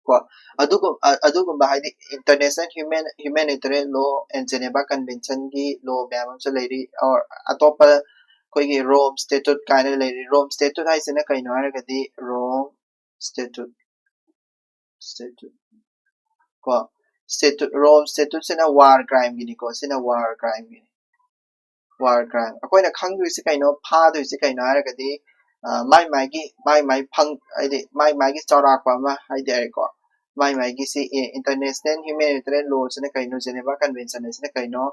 ꯀꯣ꯫ ꯑꯗꯨꯒꯨꯝ-, ꯑ-, ꯑꯗꯨꯒꯨꯝꯕ ꯍꯥꯏꯗꯤ international human, humanitarian law and Geneva Convention ꯒꯤ law ꯃꯌꯥꯝ ꯑꯃꯁꯨ ꯂꯩꯔꯤ, or ꯑꯇꯣꯞꯄ ꯑꯩꯈꯣꯏꯒꯤ Rome Statute ꯀꯥꯏꯅ ꯂꯩꯔꯤ꯫ Rome Statute ꯍꯥꯏꯁꯤꯅ ꯀꯩꯅꯣ ꯍꯥꯏꯔꯒꯗꯤ Rome Statute, Statute ꯀꯣ, Statute, Rome Statute ꯁꯤꯅ war crime ꯒꯤꯅꯤꯀꯣ, ꯁꯤꯅ war crime Guinea. War crime꯫ ꯑꯩꯈꯣꯏꯅ ꯈꯪꯗꯣꯏꯁꯤ ꯀꯩꯅꯣ, ꯐꯥꯗꯣꯏꯁꯤ ꯀꯩꯅꯣ ꯍꯥꯏꯔꯒꯗꯤ, ꯑ, ꯃꯥꯏ ꯃꯥꯏꯒꯤ, ꯃꯥꯏ ꯃꯥꯏ ꯐꯪ-, ꯍꯥꯏꯗꯤ ꯃꯥꯏ ꯃꯥꯏꯒꯤ ꯆꯥꯎꯔꯥꯛꯄ ꯑꯃ ꯍꯥꯏꯗꯤ ꯍꯥꯏꯔꯦꯀꯣ꯫ ꯃꯥꯏ ꯃꯥꯏꯒꯤ ꯁꯤ, ꯑꯦ, international humanitarian law ꯁꯤꯅ ꯀꯩꯅꯣ, Geneva Convention ꯍꯥꯏꯁꯤꯅ ꯀꯩꯅꯣ,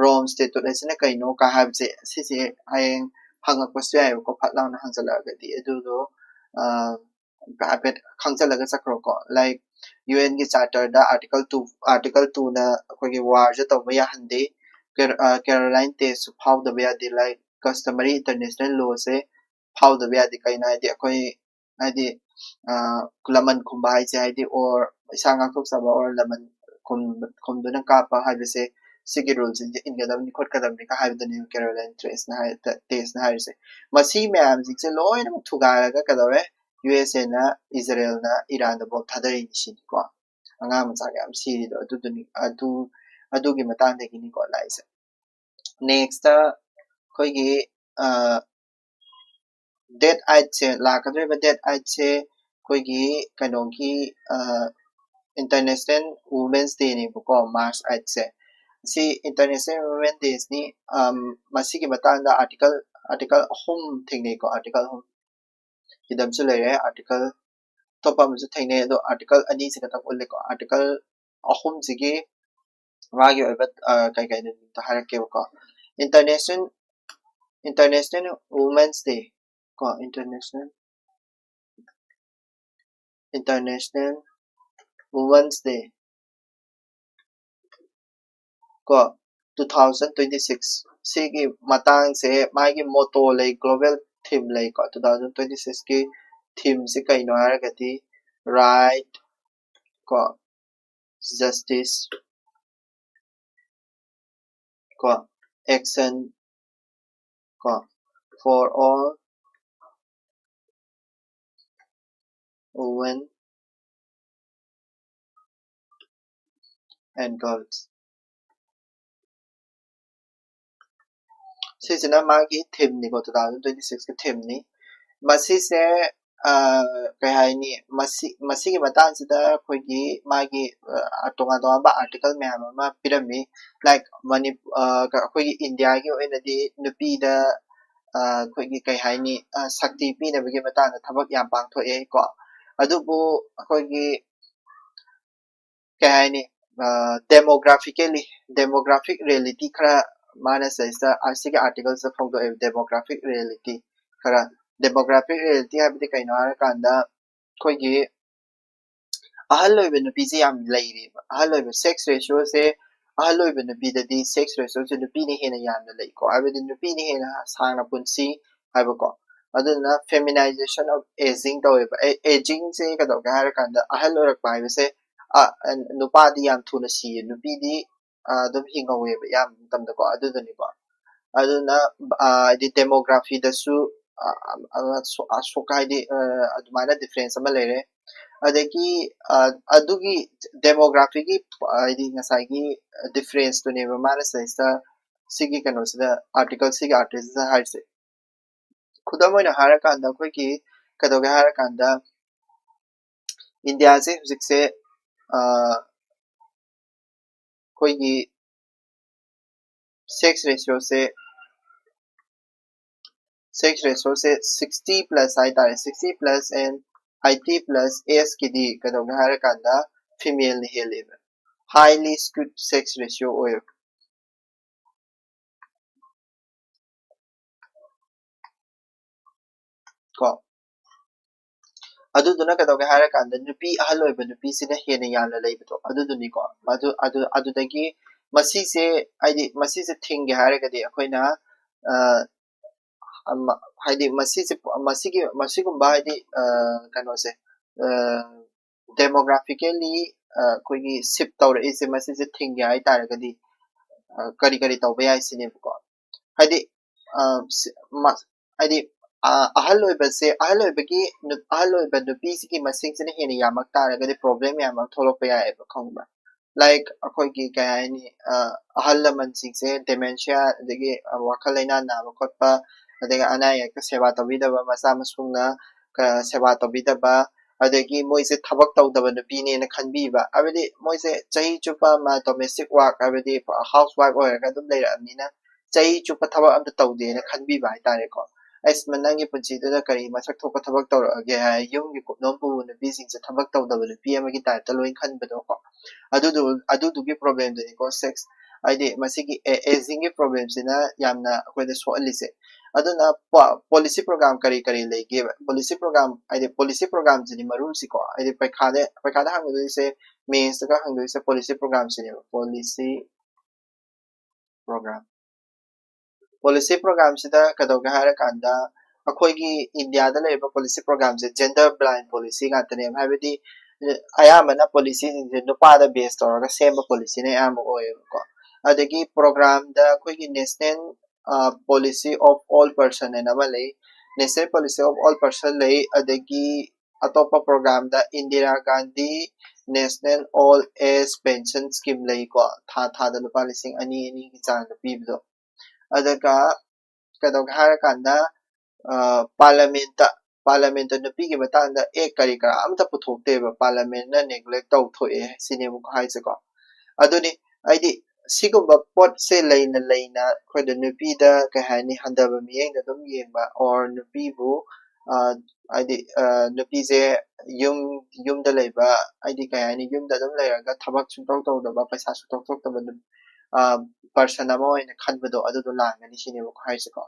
Rome Statute ꯍꯥꯏꯁꯤꯅ ꯀꯩꯅꯣ ꯀ ꯍꯥꯏꯕꯁꯦ, ꯁꯤꯁꯦ ꯍꯌꯦꯡ ꯍꯪꯉꯛꯄꯁꯨ ꯌꯥꯏꯑꯕꯀꯣ, ꯐꯠ ꯂꯥꯎꯅ ꯍꯪꯖꯜꯂꯛꯑꯒꯗꯤ꯫ ꯑꯗꯨꯗꯣ, ꯑ, ꯍꯥꯏꯐꯦꯠ ꯈꯪꯖꯜꯂꯒ ꯆꯠꯈ꯭ꯔꯣꯀꯣ꯫ Like, UN ꯒꯤ Charter ꯗ Article two, Article two ꯅ ꯑꯩꯈꯣꯏꯒꯤ war ꯁꯦ ꯇꯧꯕ ꯌꯥꯍꯟꯗꯦ꯫ ꯀꯦꯔ-, ꯑ, Caroline Test ꯁꯨ ꯐꯥꯎꯗꯕ ꯌꯥꯗꯦ꯫ Like, customary international law ꯁꯦ ꯐꯥꯎꯗꯕ ꯌꯥꯗꯦ꯫ ꯀꯩꯅꯣ ꯍꯥꯏꯗꯤ ꯑꯩꯈꯣꯏ, ꯍꯥꯏꯗꯤ, ꯑ, ꯂꯃꯟ ꯈꯨꯝꯕ ꯍꯥꯏꯁꯦ ꯍꯥꯏꯗꯤ, or ꯏꯁꯥ ꯉꯥꯛꯊꯣꯛꯆꯕ or ꯂꯃꯟ ꯈꯨꯝ-, ꯈꯨꯝꯗꯨꯅ ꯀꯥꯞꯄ ꯍꯥꯏꯕꯁꯦ ꯁꯤꯒꯤ rule ꯁꯤꯡꯁꯦ ꯏꯟꯒꯗꯕꯅꯤ ꯈꯣꯠꯀꯗꯕꯅꯤ ꯀ ꯍꯥꯏꯕꯗꯨꯅꯦꯕ Caroline Test ꯅ ꯍꯥꯏ-, ꯇ-, Test ꯅ ꯍꯥꯏꯔꯤꯁꯦ꯫ ꯃꯁꯤ ꯃꯌꯥꯝꯁꯤꯡꯁꯦ ꯂꯣꯏꯅꯃꯛ ꯊꯨꯒꯥꯏꯔꯒ ꯀꯩꯗꯧꯔꯦ? USA ꯅ, ꯏꯖꯔꯦꯜꯅ ꯏꯔꯥꯟꯗ bomb ꯊꯥꯗꯔꯛꯏꯅꯤ ꯁꯤꯅꯤꯀꯣ꯫ ꯑꯉꯥꯡ ꯃꯆꯥ ꯃꯌꯥꯝ ꯁꯤꯔꯤꯗꯣ ꯑꯗꯨꯗꯨꯅꯤ, ꯑꯗꯨ, ꯑꯗꯨꯒꯤ ꯃꯇꯥꯡꯗꯒꯤꯅꯤꯀꯣ ꯂꯥꯛꯏꯁꯦ꯫ Next ꯑꯩꯈꯣꯏꯒꯤ, ꯑ, date eight ꯁꯦ, ꯂꯥꯛꯀꯗꯧꯔꯤꯕ date eight ꯁꯦ ꯑꯩꯈꯣꯏꯒꯤ ꯀꯩꯅꯣꯒꯤ, ꯑ, International Women's Day ꯅꯦꯕꯀꯣ, March eight ꯁꯦ꯫ ꯁꯤ International Women's Day ꯅꯤ꯫ ꯑꯝ, ꯃꯁꯤꯒꯤ ꯃꯇꯥꯡꯗ article, article ꯑꯍꯨꯝ ꯊꯦꯡꯅꯩꯀꯣ, article ꯑꯍꯨꯝ꯫ ꯁꯤꯗ ꯑꯃꯁꯨ ꯂꯩꯔꯦ, article ꯑꯇꯣꯞꯄ ꯑꯃꯁꯨ ꯊꯦꯡꯅꯩ, ꯑꯗꯣ article ꯑꯅꯤꯁꯤ ꯈꯛꯇꯪ ꯎꯠꯂꯦꯀꯣ꯫ Article ꯑꯍꯨꯝꯁꯤꯒꯤ ꯃꯥꯒꯤ ꯑꯣꯏꯕ, ꯑ, ꯀꯩ ꯀꯩꯅꯣ ꯑꯝꯇ ꯍꯥꯏꯔꯛꯀꯦꯕꯀꯣ꯫ International, International Women's Day ꯀꯣ, International, International Women's Day ꯀꯣ, two thousand twenty-six ꯁꯤꯒꯤ ꯃꯇꯥꯡꯁꯦ ꯃꯥꯒꯤ motto ꯂꯩ, global theme ꯂꯩꯀꯣ꯫ Two thousand twenty-six ꯀꯤ theme ꯁꯤ ꯀꯩꯅꯣ ꯍꯥꯏꯔꯒꯗꯤ right ꯀꯣ, justice ꯀꯣ, action ꯀꯣ, for all women and girls. ꯁꯤꯁꯤꯅ ꯃꯥꯒꯤ ꯊꯤꯝꯅꯤꯀꯣ, ꯇꯨ ꯊꯥꯎꯖꯟ ꯇ꯭ꯋꯦꯟꯇꯤ ꯁꯤꯛꯁꯀꯤ ꯊꯤꯝꯅꯤ꯫ ꯃꯁꯤꯁꯦ ꯀꯩ ꯍꯥꯏꯅꯤ, ꯃꯁꯤ ꯃꯁꯤꯒꯤ ꯃꯇꯥꯡꯁꯤꯗ ꯑꯩꯈꯣꯏꯒꯤ ꯃꯥꯒꯤ ꯇꯣꯉꯥꯟ ꯇꯣꯉꯥꯟꯕ ꯑꯥꯔꯇꯤꯀꯜ ꯃꯌꯥꯝ ꯑꯃ ꯄꯤꯔꯝꯃꯤ꯫ ꯂꯥꯏꯛ ꯃꯅꯤ ꯑꯩꯈꯣꯏꯒꯤ ꯏꯟꯗꯤꯌꯥꯒꯤ ꯑꯣꯏꯅꯗꯤ ꯅꯨꯄꯤꯗ ꯑꯩꯈꯣꯏꯒꯤ ꯀꯩ ꯍꯥꯏꯅꯤ, ꯁꯛꯇꯤ ꯄꯤꯅꯕꯒꯤ ꯃꯇꯥꯡꯗ ꯊꯕꯛ ꯌꯥꯝ ꯄꯥꯡꯊꯣꯛꯑꯦ ꯀꯣ꯫ ꯑꯗꯨꯕꯨ ꯑꯩꯈꯣꯏꯒꯤ ꯀꯩ ꯍꯥꯏꯅꯤ, ꯗꯦꯃꯣꯒ꯭ꯔꯥꯐꯤꯀꯦꯂꯤ ꯗꯦꯃꯣꯒ꯭ꯔꯥꯐꯤꯛ ꯔꯤꯌꯦꯂꯤꯇꯤ ꯈꯔ ꯃꯥꯅ ꯁꯤꯗꯩꯁꯤꯗ ꯑꯁꯤꯒꯤ ꯑꯥꯔꯇꯤꯀꯜꯁꯤꯗ ꯐꯣꯡꯗꯣꯛꯑꯦꯕ, ꯗꯦꯃꯣꯒ꯭ꯔꯥꯐꯤꯛ ꯔꯤꯌꯦꯂꯤꯇꯤ ꯈꯔ꯫ ꯗꯦꯃꯣꯒ꯭ꯔꯥꯐꯤꯛ ꯔꯤꯌꯦꯂꯤꯇꯤ ꯍꯥꯏꯕꯗꯤ ꯀꯩꯅꯣ ꯍꯥꯏꯔꯀꯥꯟꯗ ꯑꯩꯈꯣꯏꯒꯤ ꯑꯍꯜ ꯑꯣꯏꯕ ꯅꯨꯄꯤꯁꯦ ꯌꯥꯝ ꯂꯩꯔꯦꯕ꯫ ꯑꯍꯜ ꯑꯣꯏꯕ ꯁꯦꯛꯁ ꯔꯦꯁꯤꯌꯣꯁꯦ, ꯑꯍꯜ ꯑꯣꯏꯕ ꯅꯨꯄꯤꯗꯗꯤ ꯁꯦꯛꯁ ꯔꯦꯁꯤꯌꯣꯁꯦ ꯅꯨꯄꯤꯅ ꯍꯦꯟꯅ ꯌꯥꯝꯅ ꯂꯩꯀꯣ, ꯍꯥꯏꯕꯗꯤ ꯅꯨꯄꯤꯅ ꯍꯦꯟꯅ ꯁꯥꯡꯅ ꯄꯨꯟꯁꯤ ꯍꯥꯏꯕꯀꯣ꯫ ꯑꯗꯨꯗꯨꯅ feminization of aging ꯇꯧꯋꯦꯕ꯫ ꯑꯦꯖꯤꯡꯁꯦ ꯀꯩꯗꯧꯒꯦ ꯍꯥꯏꯔꯀꯥꯟꯗ ꯑꯍꯜ ꯑꯣꯏꯔꯛꯄ ꯍꯥꯏꯕꯁꯦ ꯅꯨꯄꯥꯗꯤ ꯌꯥꯝ ꯊꯨꯅ ꯁꯤꯌꯦ, ꯅꯨꯄꯤꯗꯤ ꯑꯗꯨꯝ ꯍꯤꯡꯍꯧꯋꯦꯕ ꯑꯌꯥꯝꯕ ꯃꯇꯝꯗꯀꯣ꯫ ꯑꯗꯨꯗꯨꯅꯤꯀꯣ꯫ ꯑꯗꯨꯅ ꯍꯥꯏꯗꯤ ꯗꯦꯃꯣꯒ꯭ꯔꯥꯐꯤꯗꯁꯨ ꯑꯁꯨꯛ ꯍꯥꯏꯗꯤ ꯑꯗꯨꯃꯥꯏꯅ ꯗꯤꯐ꯭ꯔꯦꯟꯁ ꯑꯃ ꯂꯩꯔꯦ꯫ ꯑꯗꯒꯤ ꯑꯗꯨꯒꯤ ꯗꯦꯃꯣꯒ꯭ꯔꯥꯐꯤꯒꯤ ꯍꯥꯏꯗꯤ ꯉꯁꯥꯏꯒꯤ ꯗꯤꯐ꯭ꯔꯦꯟꯁꯇꯨꯅꯦꯕ ꯃꯥꯅ ꯁꯤꯗꯩꯁꯤꯗ ꯁꯤꯒꯤ ꯀꯩꯅꯣꯁꯤꯗ ꯑꯥꯔꯇꯤꯀꯜ ꯁꯤꯒꯤ ꯑꯥꯔꯇꯤꯀꯜꯁꯤꯗ ꯍꯥꯏꯔꯤꯁꯦ꯫ ꯈꯨꯗꯝ ꯑꯣꯏꯅ ꯍꯥꯏꯔꯀꯥꯟꯗ ꯑꯩꯈꯣꯏꯒꯤ ꯀꯩꯗꯧꯒꯦ ꯍꯥꯏꯔꯀꯥꯟꯗ ꯏꯟꯗꯤꯌꯥꯁꯦ ꯍꯧꯖꯤꯛꯁꯦ ꯑꯩꯈꯣꯏꯒꯤ ꯁꯦꯛꯁ ꯔꯦꯁꯤꯌꯣꯁꯦ ꯁꯦꯛꯁ ꯔꯦꯁꯤꯌꯣꯁꯦ ꯁꯤꯛꯁꯇꯤ ꯄ꯭ꯂꯁ ꯍꯥꯏꯇꯥꯔꯦ, sixty plus and eighty plus ꯑꯦꯖꯀꯤꯗꯤ ꯀꯩꯗꯧꯒꯦ ꯍꯥꯏꯔꯀꯥꯟꯗ ꯐꯤꯃꯦꯜꯅ ꯍꯦꯜꯂꯦꯕ, highly skewed sex ratio ꯑꯣꯏꯌꯦꯕ꯫ ꯀꯣ ꯑꯗꯨꯗꯨꯅ ꯀꯩꯗꯧꯒꯦ ꯍꯥꯏꯔꯀꯥꯟꯗ ꯅꯨꯄꯤ ꯑꯍꯜ ꯑꯣꯏꯕ ꯅꯨꯄꯤꯁꯤꯅ ꯍꯦꯟꯅ ꯌꯥꯝꯅ ꯂꯩꯕꯗꯣ ꯑꯗꯨꯗꯨꯅꯤꯀꯣ꯫ ꯑꯗꯨ ꯑꯗꯨ ꯑꯗꯨꯗꯒꯤ ꯃꯁꯤꯁꯦ ꯍꯥꯏꯗꯤ ꯃꯁꯤꯁꯦ ꯊꯤꯡꯒꯦ ꯍꯥꯏꯔꯒꯗꯤ ꯑꯩꯈꯣꯏꯅ ꯍꯥꯏꯗꯤ ꯃꯁꯤꯁꯦ ꯃꯁꯤꯒꯤ ꯃꯁꯤꯒꯨꯝꯕ ꯍꯥꯏꯗꯤ ꯀꯩꯅꯣꯁꯦ ꯗꯦꯃꯣꯒ꯭ꯔꯥꯐꯤꯀꯦꯜꯂꯤ ꯑꯩꯈꯣꯏꯒꯤ ꯁꯤꯞ ꯇꯧꯔꯛꯏꯁꯦ ꯃꯁꯤꯁꯦ ꯊꯤꯡꯒꯦ ꯍꯥꯏꯇꯥꯔꯒꯗꯤ ꯀꯔꯤ ꯀꯔꯤ ꯇꯧꯕ ꯌꯥꯏ ꯁꯤꯅꯦꯕꯀꯣ꯫ ꯍꯥꯏꯗꯤ ꯍꯥꯏꯗꯤ ꯑꯍꯜ ꯑꯣꯏꯕꯁꯦ ꯑꯍꯜ ꯑꯣꯏꯕꯒꯤ ꯑꯍꯜ ꯑꯣꯏꯕ ꯅꯨꯄꯤꯁꯤꯒꯤ ꯃꯁꯤꯡꯁꯤꯅ ꯍꯦꯟꯅ ꯌꯥꯝꯃꯛ ꯇꯥꯔꯒꯗꯤ ꯄ꯭ꯔꯣꯕ꯭ꯂꯦꯝ ꯃꯌꯥꯝ ꯑꯃ ꯊꯣꯛꯂꯛꯄ ꯌꯥꯏꯑꯕ, ꯈꯪꯕ꯭ꯔꯥ? Like ꯑꯩꯈꯣꯏꯒꯤ ꯀꯩ ꯍꯥꯏꯅꯤ, ꯑ, ꯑꯍꯜ ꯂꯃꯟꯁꯤꯡꯁꯦ dementia, ꯑꯗꯒꯤ, ꯑ, ꯋꯥꯈꯜ ꯂꯩꯅꯥ ꯅꯥꯕ ꯈꯣꯠꯄ, ꯑꯗꯒꯤ ꯑꯅꯥ ꯑꯌꯦꯛꯇ ꯁꯦꯕꯥ ꯇꯧꯕꯤꯗꯕ, ꯃꯆꯥ ꯃꯁꯨꯅ ꯀ-, ꯁꯦꯕꯥ ꯇꯧꯕꯤꯗꯕ, ꯑꯗꯒꯤ ꯃꯣꯏꯁꯦ ꯊꯕꯛ ꯇꯧꯗꯕ ꯅꯨꯄꯤꯅꯦꯅ ꯈꯟꯕꯤꯕ, ꯍꯥꯏꯕꯗꯤ ꯃꯣꯏꯁꯦ ꯆꯍꯤ ꯆꯨꯞꯄ ꯑꯃ domestic work, ꯍꯥꯏꯕꯗꯤ house wife ꯑꯣꯏꯔꯒ ꯑꯗꯨꯝ ꯂꯩꯔꯛꯑꯕꯅꯤꯅ, ꯆꯍꯤ ꯆꯨꯞꯄ ꯊꯕꯛ ꯑꯝꯇ ꯇꯧꯗꯦꯅ ꯈꯟꯕꯤꯕ ꯍꯥꯏꯇꯥꯔꯦꯀꯣ꯫ "ꯑꯁ, ꯃ-, ꯅꯪꯒꯤ ꯄꯨꯟꯁꯤꯗꯨꯗ ꯀꯔꯤ ꯃꯁꯛ ꯊꯣꯛꯄ ꯊꯕꯛ ꯇꯧꯔꯛꯑꯒꯦ?" ꯍꯥꯏ, ꯌꯨꯝꯒꯤ ꯀꯨꯞꯅꯣꯝ ꯄꯨꯕ ꯅꯨꯄꯤꯁꯤꯡꯁꯦ ꯊꯕꯛ ꯇꯧꯗꯕ ꯅꯨꯄꯤ ꯑꯃꯒꯤ type ꯇ ꯂꯣꯏ ꯈꯟꯕꯗꯣꯀꯣ꯫ ꯑꯗꯨꯗꯨ, ꯑꯗꯨꯗꯨꯒꯤ problem ꯗꯨꯅꯤꯀꯣ, sex, ꯍꯥꯏꯗꯤ ꯃꯁꯤꯒꯤ ꯑꯦ-, aging ꯒꯤ problem ꯁꯤꯅ ꯌꯥꯝꯅ ꯑꯩꯈꯣꯏꯗ ꯁꯣꯛꯍꯜꯂꯤꯁꯦ꯫ ꯑꯗꯨꯅ ꯄꯣ-, policy program ꯀꯔꯤ ꯀꯔꯤ ꯂꯩꯒꯦꯕ? Policy program, ꯍꯥꯏꯗꯤ policy program ꯁꯤꯅꯤ ꯃꯔꯨꯁꯤꯀꯣ꯫ ꯍꯥꯏꯗꯤ ꯄꯩꯈꯥꯗ, ꯄꯩꯈꯥꯗ ꯍꯪꯒꯗꯣꯏꯁꯦ, mains ꯇꯒ ꯍꯪꯗꯣꯏꯁꯦ policy program ꯁꯤꯅꯦꯕ, policy program꯫ Policy program ꯁꯤꯗ ꯀꯩꯗꯧꯒꯦ ꯍꯥꯏꯔꯀꯥꯟꯗ, ꯑꯩꯈꯣꯏꯒꯤ ꯏꯟꯗꯤꯌꯥꯗ ꯂꯩꯔꯤꯕ policy program ꯁꯦ gender blind policy ꯉꯥꯛꯇꯅꯦꯕ꯫ ꯍꯥꯏꯕꯗꯤ, ꯑꯌꯥꯝꯕꯅ policy ꯁꯤꯡꯁꯦ ꯅꯨꯄꯥꯗ base ꯇꯧꯔꯒ ꯁꯦꯝꯕ policy ꯅ ꯑꯌꯥꯝꯕ ꯑꯣꯏꯌꯦꯕꯀꯣ꯫ ꯑꯗꯒꯤ program ꯗ ꯑꯩꯈꯣꯏꯒꯤ National, ꯑ, Policy of All Person ꯍꯥꯏꯅ ꯑꯃ ꯂꯩ, National Policy of All Person ꯂꯩ, ꯑꯗꯒꯤ ꯑꯇꯣꯞꯄ program ꯗ Indira Gandhi National Old Age Pension Scheme ꯂꯩꯀꯣ, ꯊꯥ ꯊꯥꯗ ꯂꯨꯄꯥ ꯂꯤꯁꯤꯡ ꯑꯅꯤ ꯑꯅꯤꯒꯤ ꯆꯥꯡꯗ ꯄꯤꯕꯗꯣ꯫ ꯑꯗꯨꯒ ꯀꯩꯗꯧꯒꯦ ꯍꯥꯏꯔꯀꯥꯟꯗ, ꯑ, parliament ꯇ, parliament ꯇ ꯅꯨꯄꯤꯒꯤ ꯃꯇꯥꯡꯗ act ꯀꯔꯤ ꯀꯔꯥ ꯑꯝꯇ ꯄꯨꯊꯣꯛꯇꯦꯕ, parliament ꯅ neglect ꯇꯧꯊꯣꯛꯑꯦ ꯁꯤꯅꯦꯕꯀꯣ ꯍꯥꯏꯁꯦꯀꯣ꯫ ꯑꯗꯨꯅꯤ, ꯍꯥꯏꯗꯤ ꯁꯤꯒꯨꯝꯕ ꯄꯣꯠꯁꯦ ꯂꯩꯅ ꯂꯩꯅ ꯑꯩꯈꯣꯏꯗ ꯅꯨꯄꯤꯗ, ꯀꯩ ꯍꯥꯏꯅꯤ, ꯍꯟꯊꯕ ꯃꯤꯠꯌꯦꯡꯗ ꯑꯗꯨꯝ ꯌꯦꯡꯕ, or ꯅꯨꯄꯤꯕꯨ, ꯑ, ꯍꯥꯏꯗꯤ, ꯑ, ꯅꯨꯄꯤꯁꯦ ꯌꯨꯝ, ꯌꯨꯝꯗ ꯂꯩꯕ, ꯍꯥꯏꯗꯤ ꯀꯩ ꯍꯥꯏꯅꯤ, ꯌꯨꯝꯗ ꯑꯗꯨꯝ ꯂꯩꯔꯒ ꯊꯕꯛ ꯁꯨꯡꯇꯧ ꯇꯧꯗꯕ, ꯄꯩꯁꯥ ꯁꯨꯡꯊꯣꯛ ꯊꯣꯛꯇꯕ ꯅꯨ-, ꯑ, person ꯑꯃ ꯑꯣꯏꯅ ꯈꯟꯕꯗꯣ, ꯑꯗꯨꯗꯣ ꯂꯥꯟꯒꯅꯤ ꯁꯤꯅꯦꯕꯀꯣ ꯍꯥꯏꯁꯦꯀꯣ꯫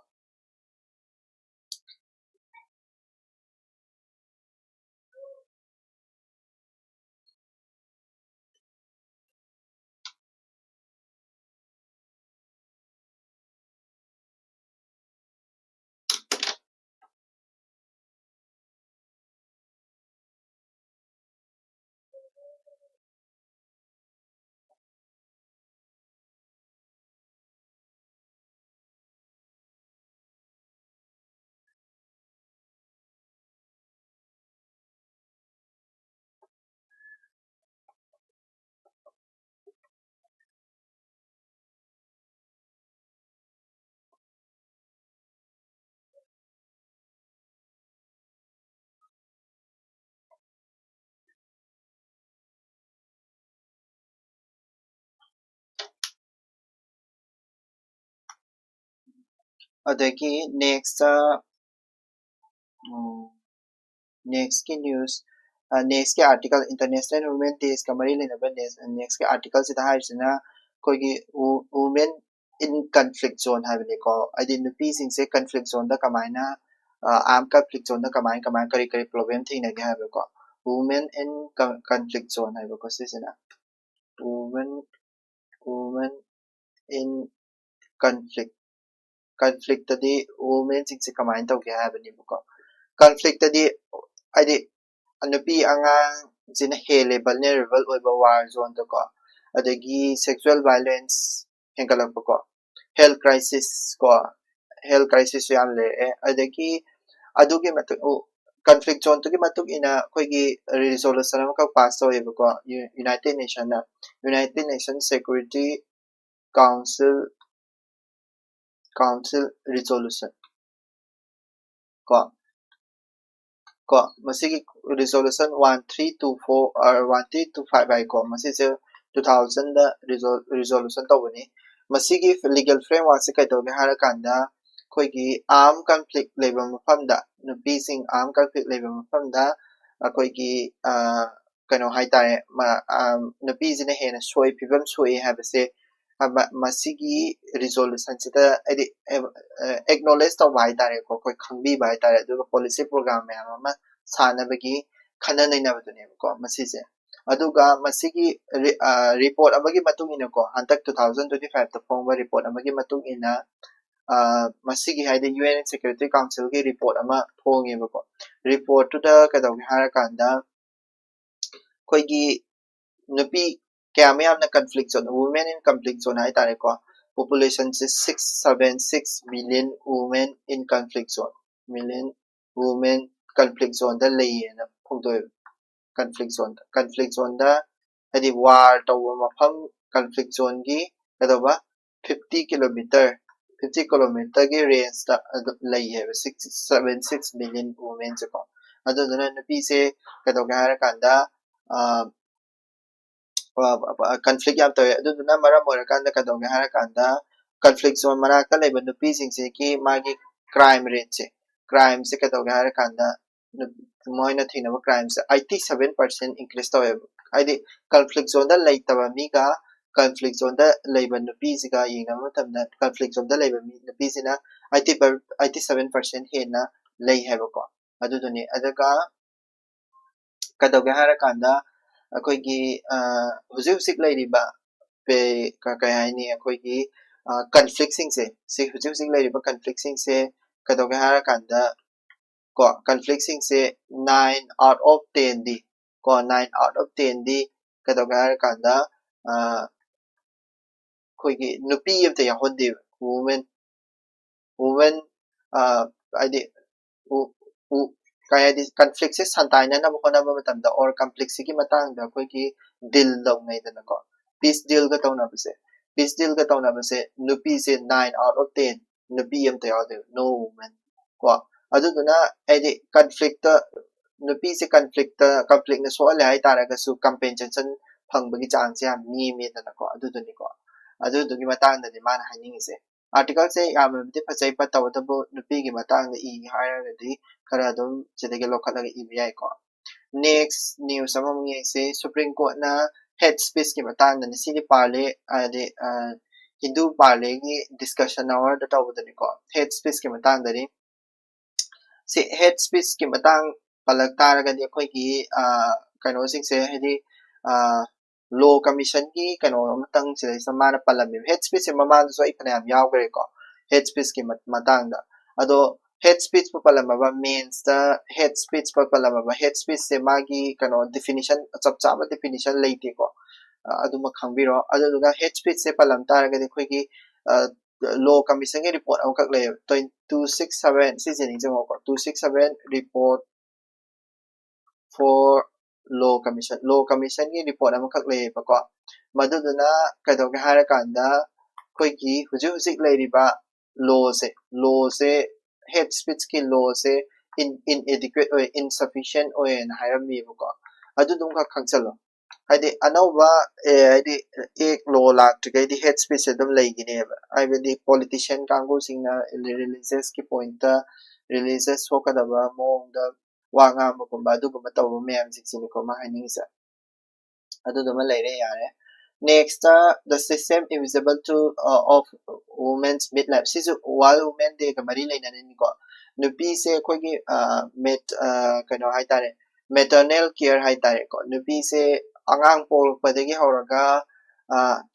ꯑꯗꯒꯤ next next ꯀꯤ news next ꯀꯤ article, International Women Day ꯒ ꯃꯔꯤ ꯂꯩꯅꯕ next ꯀꯤ article ꯁꯤꯗ ꯍꯥꯏꯔꯤꯁꯤꯅ ꯑꯩꯈꯣꯏꯒꯤ women in conflict zone ꯍꯥꯏꯕꯅꯤꯀꯣ꯫ ꯍꯥꯏꯗꯤ ꯅꯨꯄꯤꯁꯤꯡꯁꯦ conflict zone ꯗ ꯀꯃꯥꯏꯅ, armed conflict zone ꯗ ꯀꯃꯥꯏ ꯀꯃꯥꯏ ꯀꯔꯤ ꯀꯔꯤ problem ꯊꯦꯡꯅꯒꯦ ꯍꯥꯏꯕꯀꯣ꯫ Women in conflict zone ꯍꯥꯏꯕꯀꯣ ꯁꯤꯁꯤꯅ꯫ Women women in conflict conflict ꯇꯗꯤ women ꯁꯤꯡꯁꯦ ꯀꯃꯥꯏꯅ ꯇꯧꯒꯦ ꯍꯥꯏꯕꯅꯦꯕꯀꯣ꯫ Conflict ꯇꯗꯤ ꯍꯥꯏꯗꯤ ꯅꯨꯄꯤ ꯑꯉꯥꯡꯁꯤꯅ ꯍꯦꯜꯂꯦ vulnerable ꯑꯣꯏꯕ war zone ꯗꯀꯣ꯫ ꯑꯗꯒꯤ sexual violence ꯍꯦꯟꯒꯠꯂꯛꯄꯀꯣ, health crisis ꯀꯣ, health crisis ꯁꯨ ꯌꯥꯝ ꯂꯩꯔꯛꯑꯦ꯫ ꯑꯗꯒꯤ ꯑꯗꯨꯒꯤ ꯃꯇꯨꯡ conflict zone ꯗꯨꯒꯤ ꯃꯇꯨꯡ ꯏꯟꯅ ꯑꯩꯈꯣꯏꯒꯤ resolution ꯑꯃꯈꯛ pass ꯇꯧꯋꯦꯕꯀꯣ, United Nation ꯅ, United Nation Security Council Council resolution ꯀꯣ꯫ ꯀꯣ ꯃꯁꯤꯒꯤ resolution one three two four one three two five ꯍꯥꯏꯀꯣ, ꯃꯁꯤꯁꯦ two thousand ꯗ resolution ꯇꯧꯕꯅꯤ꯫ ꯃꯁꯤꯒꯤ legal framework ꯁꯦ ꯀꯩꯗꯧꯒꯦ ꯍꯥꯏꯔꯀꯥꯟꯗ ꯑꯩꯈꯣꯏꯒꯤ armed conflict ꯂꯩꯕ ꯃꯐꯝꯗ, ꯅꯨꯄꯤꯁꯤꯡ armed conflict ꯂꯩꯕ ꯃꯐꯝꯗ ꯑꯩꯈꯣꯏꯒꯤ ꯀꯩꯅꯣ ꯍꯥꯏꯇꯥꯔꯦ, ꯅꯨꯄꯤꯁꯤꯅ ꯍꯦꯟꯅ ꯁꯣꯛꯏ, ꯐꯤꯕꯝ ꯁꯣꯛꯏ ꯍꯥꯏꯕꯁꯦ ꯃꯁꯤꯒꯤ resolution ꯁꯤꯗ ꯍꯥꯏꯗꯤ acknowledge ꯇꯧꯕ ꯍꯥꯏꯇꯥꯔꯦꯀꯣ, ꯑꯩꯈꯣꯏ ꯈꯪꯕꯤꯕ ꯍꯥꯏꯇꯥꯔꯦ꯫ ꯑꯗꯨꯒ policy program ꯃꯌꯥꯝ ꯑꯃ ꯁꯥꯅꯕꯒꯤ ꯈꯟꯅ ꯅꯩꯅꯕꯗꯨꯅꯦꯕꯀꯣ ꯃꯁꯤꯁꯦ꯫ ꯑꯗꯨꯒ ꯃꯁꯤꯒꯤ report ꯑꯃꯒꯤ ꯃꯇꯨꯡ ꯏꯟꯅꯀꯣ, ꯍꯟꯗꯛ two thousand twenty five ꯇ ꯐꯣꯡꯕ report ꯑꯃꯒꯤ ꯃꯇꯨꯡ ꯏꯟꯅ ꯃꯁꯤꯒꯤ ꯍꯥꯏꯗꯤ UN Security Council ꯒꯤ report ꯑꯃ ꯐꯣꯡꯉꯦꯕꯀꯣ꯫ Report ꯇꯨꯗ ꯀꯩꯗꯧꯒꯦ ꯍꯥꯏꯔꯀꯥꯟꯗ ꯑꯩꯈꯣꯏꯒꯤ ꯅꯨꯄꯤ ꯀꯌꯥꯃꯨꯛ ꯌꯥꯝꯅ conflict zone, women in conflict zone ꯍꯥꯏꯇꯥꯔꯦꯀꯣ, population say six seven six million women in conflict zone, million women conflict zone ꯗ ꯂꯩꯌꯦꯅ ꯐꯣꯡꯗꯣꯛꯑꯦꯕ꯫ Conflict zone ꯗ, conflict zone ꯗ ꯍꯥꯏꯗꯤ war ꯇꯧꯕ ꯃꯐꯝ, conflict zone ꯒꯤ ꯀꯩꯗꯧꯕ fifty kilometer, fifty kilometer ꯒꯤ range ꯇ ꯑꯗꯨꯝ ꯂꯩ ꯍꯥꯏꯕ six seven six million women ꯁꯦꯀꯣ꯫ ꯑꯗꯨꯗꯨꯅ ꯅꯨꯄꯤꯁꯦ ꯀꯩꯗꯧꯒꯦ ꯍꯥꯏꯔꯀꯥꯟꯗ conflict ꯌꯥꯝ ꯇꯧꯋꯦ꯫ ꯑꯗꯨꯗꯨꯅ ꯃꯔꯝ ꯑꯣꯏꯔꯀꯥꯟꯗ ꯀꯩꯗꯧꯒꯦ ꯍꯥꯏꯔꯀꯥꯟꯗ ꯀꯟꯐ꯭ꯂꯤꯛ ꯖꯣꯟ ꯃꯅꯥꯛꯇ ꯂꯩꯕ ꯅꯨꯄꯤꯁꯤꯡꯁꯤꯒꯤ ꯃꯥꯒꯤ ꯀ꯭ꯔꯥꯏꯝ ꯔꯦꯠꯁꯦ, ꯀ꯭ꯔꯥꯏꯝꯁꯦ ꯀꯩꯗꯧꯒꯦ ꯍꯥꯏꯔꯀꯥꯟꯗ ꯃꯣꯏꯅ ꯊꯦꯡꯅꯕ ꯀ꯭ꯔꯥꯏꯝꯁꯦ ꯑꯩꯠꯇꯤ ꯁꯚꯦꯟ ꯄꯥꯔꯁꯦꯟ ꯏꯟꯀ꯭ꯔꯤꯁ ꯇꯧꯋꯦꯕ꯫ ꯍꯥꯏꯗꯤ ꯀꯟꯐ꯭ꯂꯤꯛ ꯖꯣꯟꯗ ꯂꯩꯇꯕ ꯃꯤꯒ ꯀꯟꯐ꯭ꯂꯤꯛ ꯖꯣꯟꯗ ꯂꯩꯕ ꯅꯨꯄꯤꯁꯤꯒ ꯌꯦꯡꯅꯕ ꯃꯇꯝꯗ ꯀꯟꯐ꯭ꯂꯤꯛ ꯖꯣꯟꯗ ꯂꯩꯕ ꯃꯤ ꯅꯨꯄꯤꯁꯤꯅ ꯑꯩꯠꯇꯤ ꯑꯩꯠꯇꯤ ꯁꯚꯦꯟ ꯄꯥꯔꯁꯦꯟ ꯍꯦꯟꯅ ꯂꯩ ꯍꯥꯏꯕꯀꯣ꯫ ꯑꯗꯨꯗꯨꯅꯤ꯫ ꯑꯗꯨꯒ ꯀꯩꯗꯧꯒꯦ ꯍꯥꯏꯔꯀꯥꯟꯗ ꯑꯩꯈꯣꯏꯒꯤ ꯍꯧꯖꯤꯛ ꯍꯧꯖꯤꯛ ꯂꯩꯔꯤꯕ ꯀꯩ ꯍꯥꯏꯅꯤ, ꯑꯩꯈꯣꯏꯒꯤ ꯀꯟꯐ꯭ꯂꯤꯛꯁꯤꯡꯁꯦ, ꯁꯤ ꯍꯧꯖꯤꯛ ꯍꯧꯖꯤꯛ ꯂꯩꯔꯤꯕ ꯀꯟꯐ꯭ꯂꯤꯛꯁꯤꯡꯁꯦ ꯀꯩꯗꯧꯒꯦ ꯍꯥꯏꯔꯀꯥꯟꯗ ꯀꯣ ꯀꯟꯐ꯭ꯂꯤꯛꯁꯤꯡꯁꯦ nine out of ten ꯗꯤ ꯀꯣ nine out of ten ꯗꯤ ꯀꯩꯗꯧꯒꯦ ꯍꯥꯏꯔꯀꯥꯟꯗ ꯑꯩꯈꯣꯏꯒꯤ ꯅꯨꯄꯤ ꯑꯝꯇ ꯌꯥꯎꯍꯟꯗꯦꯕ꯫ ꯋꯨꯃꯦꯟ ꯋꯨꯃꯦꯟ ꯍꯥꯏꯗꯤ ꯀꯩ ꯍꯥꯏꯗꯤ ꯀꯟꯐ꯭ꯂꯤꯛꯁꯦ ꯁꯟꯇꯥꯏꯅꯅꯕ ꯍꯣꯠꯅꯕ ꯃꯇꯝꯗ ꯑꯣꯔ ꯀꯟꯐ꯭ꯂꯤꯛꯁꯤꯒꯤ ꯃꯇꯥꯡꯗ ꯑꯩꯈꯣꯏꯒꯤ ꯗꯤꯜ ꯇꯧꯅꯩꯗꯅꯀꯣ꯫ ꯄꯤꯁ ꯗꯤꯜꯒ ꯇꯧꯅꯕꯁꯦ, ꯄꯤꯁ ꯗꯤꯜꯒ ꯇꯧꯅꯕꯁꯦ ꯅꯨꯄꯤꯁꯦ nine out of ten, ꯅꯨꯄꯤ ꯑꯝꯇ ꯌꯥꯎꯗꯦꯕ, no woman ꯀꯣ꯫ ꯑꯗꯨꯗꯨꯅ ꯍꯥꯏꯗꯤ ꯀꯟꯐ꯭ꯂꯤꯛꯇ ꯅꯨꯄꯤꯁꯦ ꯀꯟꯐ꯭ꯂꯤꯛꯇ ꯀꯟꯐ꯭ꯂꯤꯛꯅ ꯁꯣꯛꯍꯜꯂꯦ ꯍꯥꯏꯇꯥꯔꯒꯁꯨ ꯀꯝꯄꯦꯟꯁꯦꯁꯟ ꯐꯪꯕꯒꯤ ꯆꯥꯡꯁꯦ ꯌꯥꯝ ꯅꯦꯝꯃꯦꯗꯅꯀꯣ꯫ ꯑꯗꯨꯗꯨꯅꯤꯀꯣ, ꯑꯗꯨꯗꯨꯒꯤ ꯃꯇꯥꯡꯗꯅꯤ ꯃꯥꯅ ꯍꯥꯏꯅꯤꯡꯉꯤꯁꯦ꯫ ꯑꯥꯔꯇꯤꯀꯜꯁꯦ ꯌꯥꯝꯅꯕꯨꯗꯤ ꯐꯖꯩ, but ꯇꯧꯕꯇꯕꯨ ꯅꯨꯄꯤꯒꯤ ꯃꯇꯥꯡꯗ ꯏ ꯍꯥꯏꯔꯒꯗꯤ ꯈꯔ ꯑꯗꯨꯝ ꯁꯤꯗꯒꯤ ꯂꯧꯈꯠꯂꯒ ꯏꯕ ꯌꯥꯏꯀꯣ꯫ ꯅꯦꯛꯁ ꯅ꯭ꯌꯨꯁ ꯑꯃꯃꯨꯛ ꯌꯦꯡꯁꯤ꯫ ꯁꯨꯄ꯭ꯔꯤꯝ ꯀꯣꯔꯠꯅ ꯍꯦꯠ ꯁ꯭ꯄꯤꯆꯀꯤ ꯃꯇꯥꯡꯗꯅꯤ꯫ ꯁꯤꯗꯤ ꯄꯥꯔꯂꯦ ꯍꯥꯏꯗꯤ ꯍꯤꯟꯗꯨ ꯄꯥꯔꯂꯦꯒꯤ ꯗꯤꯁꯀꯁꯟ ꯑꯋꯥꯔꯗ ꯇꯧꯕꯗꯅꯤꯀꯣ꯫ ꯍꯦꯠ ꯁ꯭ꯄꯤꯆꯀꯤ ꯃꯇꯥꯡꯗꯅꯤ꯫ ꯁꯤ ꯍꯦꯠ ꯁ꯭ꯄꯤꯆꯀꯤ ꯃꯇꯥꯡ ꯄꯜꯂꯛ ꯇꯥꯔꯒꯗꯤ ꯑꯩꯈꯣꯏꯒꯤ ꯀꯩꯅꯣꯁꯤꯡꯁꯦ ꯍꯥꯏꯗꯤ ꯂꯣ ꯀꯃꯤꯁꯟꯒꯤ ꯀꯩꯅꯣ ꯑꯃꯇꯪ ꯁꯤꯗꯩꯁꯤꯗ ꯃꯥꯅ ꯄꯜꯂꯝꯃꯦꯕ꯫ ꯍꯦꯠ ꯁ꯭ꯄꯤꯆꯁꯦ ꯃꯃꯥꯡꯗꯁꯨ ꯑꯩ ꯐꯅꯌꯥꯝ ꯌꯥꯎꯈ꯭ꯔꯦꯀꯣ, ꯍꯦꯠ ꯁ꯭ꯄꯤꯆꯀꯤ ꯃꯇꯥꯡꯗ꯫ ꯑꯗꯣ ꯍꯦꯠ ꯁ꯭ꯄꯤꯆꯄꯨ ꯄꯜꯂꯝꯃꯕ ꯃꯦꯟꯁꯇ ꯍꯦꯠ ꯁ꯭ꯄꯤꯆꯄꯨ ꯄꯜꯂꯝꯃꯕ ꯍꯦꯠ ꯁ꯭ꯄꯤꯆꯁꯦ ꯃꯥꯒꯤ ꯀꯩꯅꯣ ꯗꯤꯐꯤꯅꯤꯁꯟ, ꯆꯞ ꯆꯥꯕ ꯗꯤꯐꯤꯅꯤꯁꯟ ꯂꯩꯇꯦꯀꯣ꯫ ꯑꯗꯨꯃ ꯈꯪꯕꯤꯔꯣ꯫ ꯑꯗꯨꯗꯨꯒ ꯍꯦꯠ ꯁ꯭ꯄꯤꯆꯁꯦ ꯄꯜꯂꯝ ꯇꯥꯔꯒꯗꯤ ꯑꯩꯈꯣꯏꯒꯤ ꯂꯣ ꯀꯃꯤꯁꯟꯒꯤ ꯔꯤꯄꯣꯔꯠ ꯑꯃꯈꯛ ꯂꯩꯌꯦꯕ, ꯇꯨ ꯁꯤꯛꯁ ꯁꯚꯦꯟ, ꯁꯤꯁꯦ ꯅꯤꯡꯁꯤꯡꯉꯣꯀꯣ, two six seven report for law commission, law ꯀꯃꯤꯁꯟꯒꯤ ꯔꯤꯄꯣꯔꯠ ꯑꯃꯈꯛ ꯂꯩꯌꯦꯕꯀꯣ꯫ ꯃꯗꯨꯗꯨꯅ ꯀꯩꯗꯧꯒꯦ ꯍꯥꯏꯔꯀꯥꯟꯗ ꯑꯩꯈꯣꯏꯒꯤ ꯍꯧꯖꯤꯛ ꯍꯧꯖꯤꯛ ꯂꯩꯔꯤꯕ ꯂꯣꯁꯦ, ꯂꯣꯁꯦ ꯍꯦꯠ ꯁ꯭ꯄꯤꯆꯀꯤ ꯂꯣꯁꯦ ꯏꯟ ꯏꯟꯑꯦꯗꯤꯀ꯭ꯋꯦꯠ ꯑꯣꯏ, ꯏꯟꯁꯐꯤꯁꯤꯌꯦꯟ ꯑꯣꯏꯌꯦꯅ ꯍꯥꯏꯔꯝꯃꯤꯕꯀꯣ꯫ ꯑꯗꯨꯗꯨꯝꯈꯛ ꯈꯪꯖꯜꯂꯣ꯫ ꯍꯥꯏꯗꯤ ꯑꯅꯧꯕ ꯑꯦ ꯍꯥꯏꯗꯤ ꯑꯦꯛ ꯂꯣ ꯂꯥꯛꯇ꯭ꯔꯤꯉꯩꯗꯤ ꯍꯦꯠ ꯁ꯭ꯄꯤꯁꯁꯦ ꯑꯗꯨꯝ ꯂꯩꯒꯤꯅꯦꯕ꯫ ꯍꯥꯏꯕꯗꯤ ꯄꯣꯂꯤꯇꯤꯁꯤꯌꯟ ꯀꯥꯡꯕꯨꯁꯤꯡꯅ ꯔꯤꯂꯤꯖꯁꯀꯤ ꯄꯣꯏꯟꯠꯇ ꯔꯤꯂꯤꯖꯁ ꯁꯣꯛꯀꯗꯕ ꯃꯑꯣꯡꯗ ꯋꯥ ꯉꯥꯡꯕꯒꯨꯝꯕ ꯑꯗꯨꯒꯨꯝꯕ ꯇꯧꯕ ꯃꯌꯥꯝꯁꯤꯡꯁꯤꯅꯤꯀꯣ ꯃꯥ ꯍꯥꯏꯅꯤꯡꯉꯤꯁꯦ꯫ ꯑꯗꯨꯗꯨꯃ ꯂꯩꯔꯦ, ꯌꯥꯔꯦ꯫ Next, the system invisible to uh, of women's midlife, ꯁꯤꯁꯨ World Women Day ꯒ ꯃꯔꯤ ꯂꯩꯅꯔꯤꯅꯤꯀꯣ꯫ ꯅꯨꯄꯤꯁꯦ ꯑꯩꯈꯣꯏꯒꯤ ꯃꯦꯠ ꯀꯩꯅꯣ ꯍꯥꯏꯇꯥꯔꯦ, ꯃꯦꯇꯔꯅꯦꯜ ꯀꯤꯌꯔ ꯍꯥꯏꯇꯥꯔꯦꯀꯣ꯫ ꯅꯨꯄꯤꯁꯦ ꯑꯉꯥꯡ ꯄꯣꯛꯂꯛꯄꯗꯒꯤ ꯍꯧꯔꯒ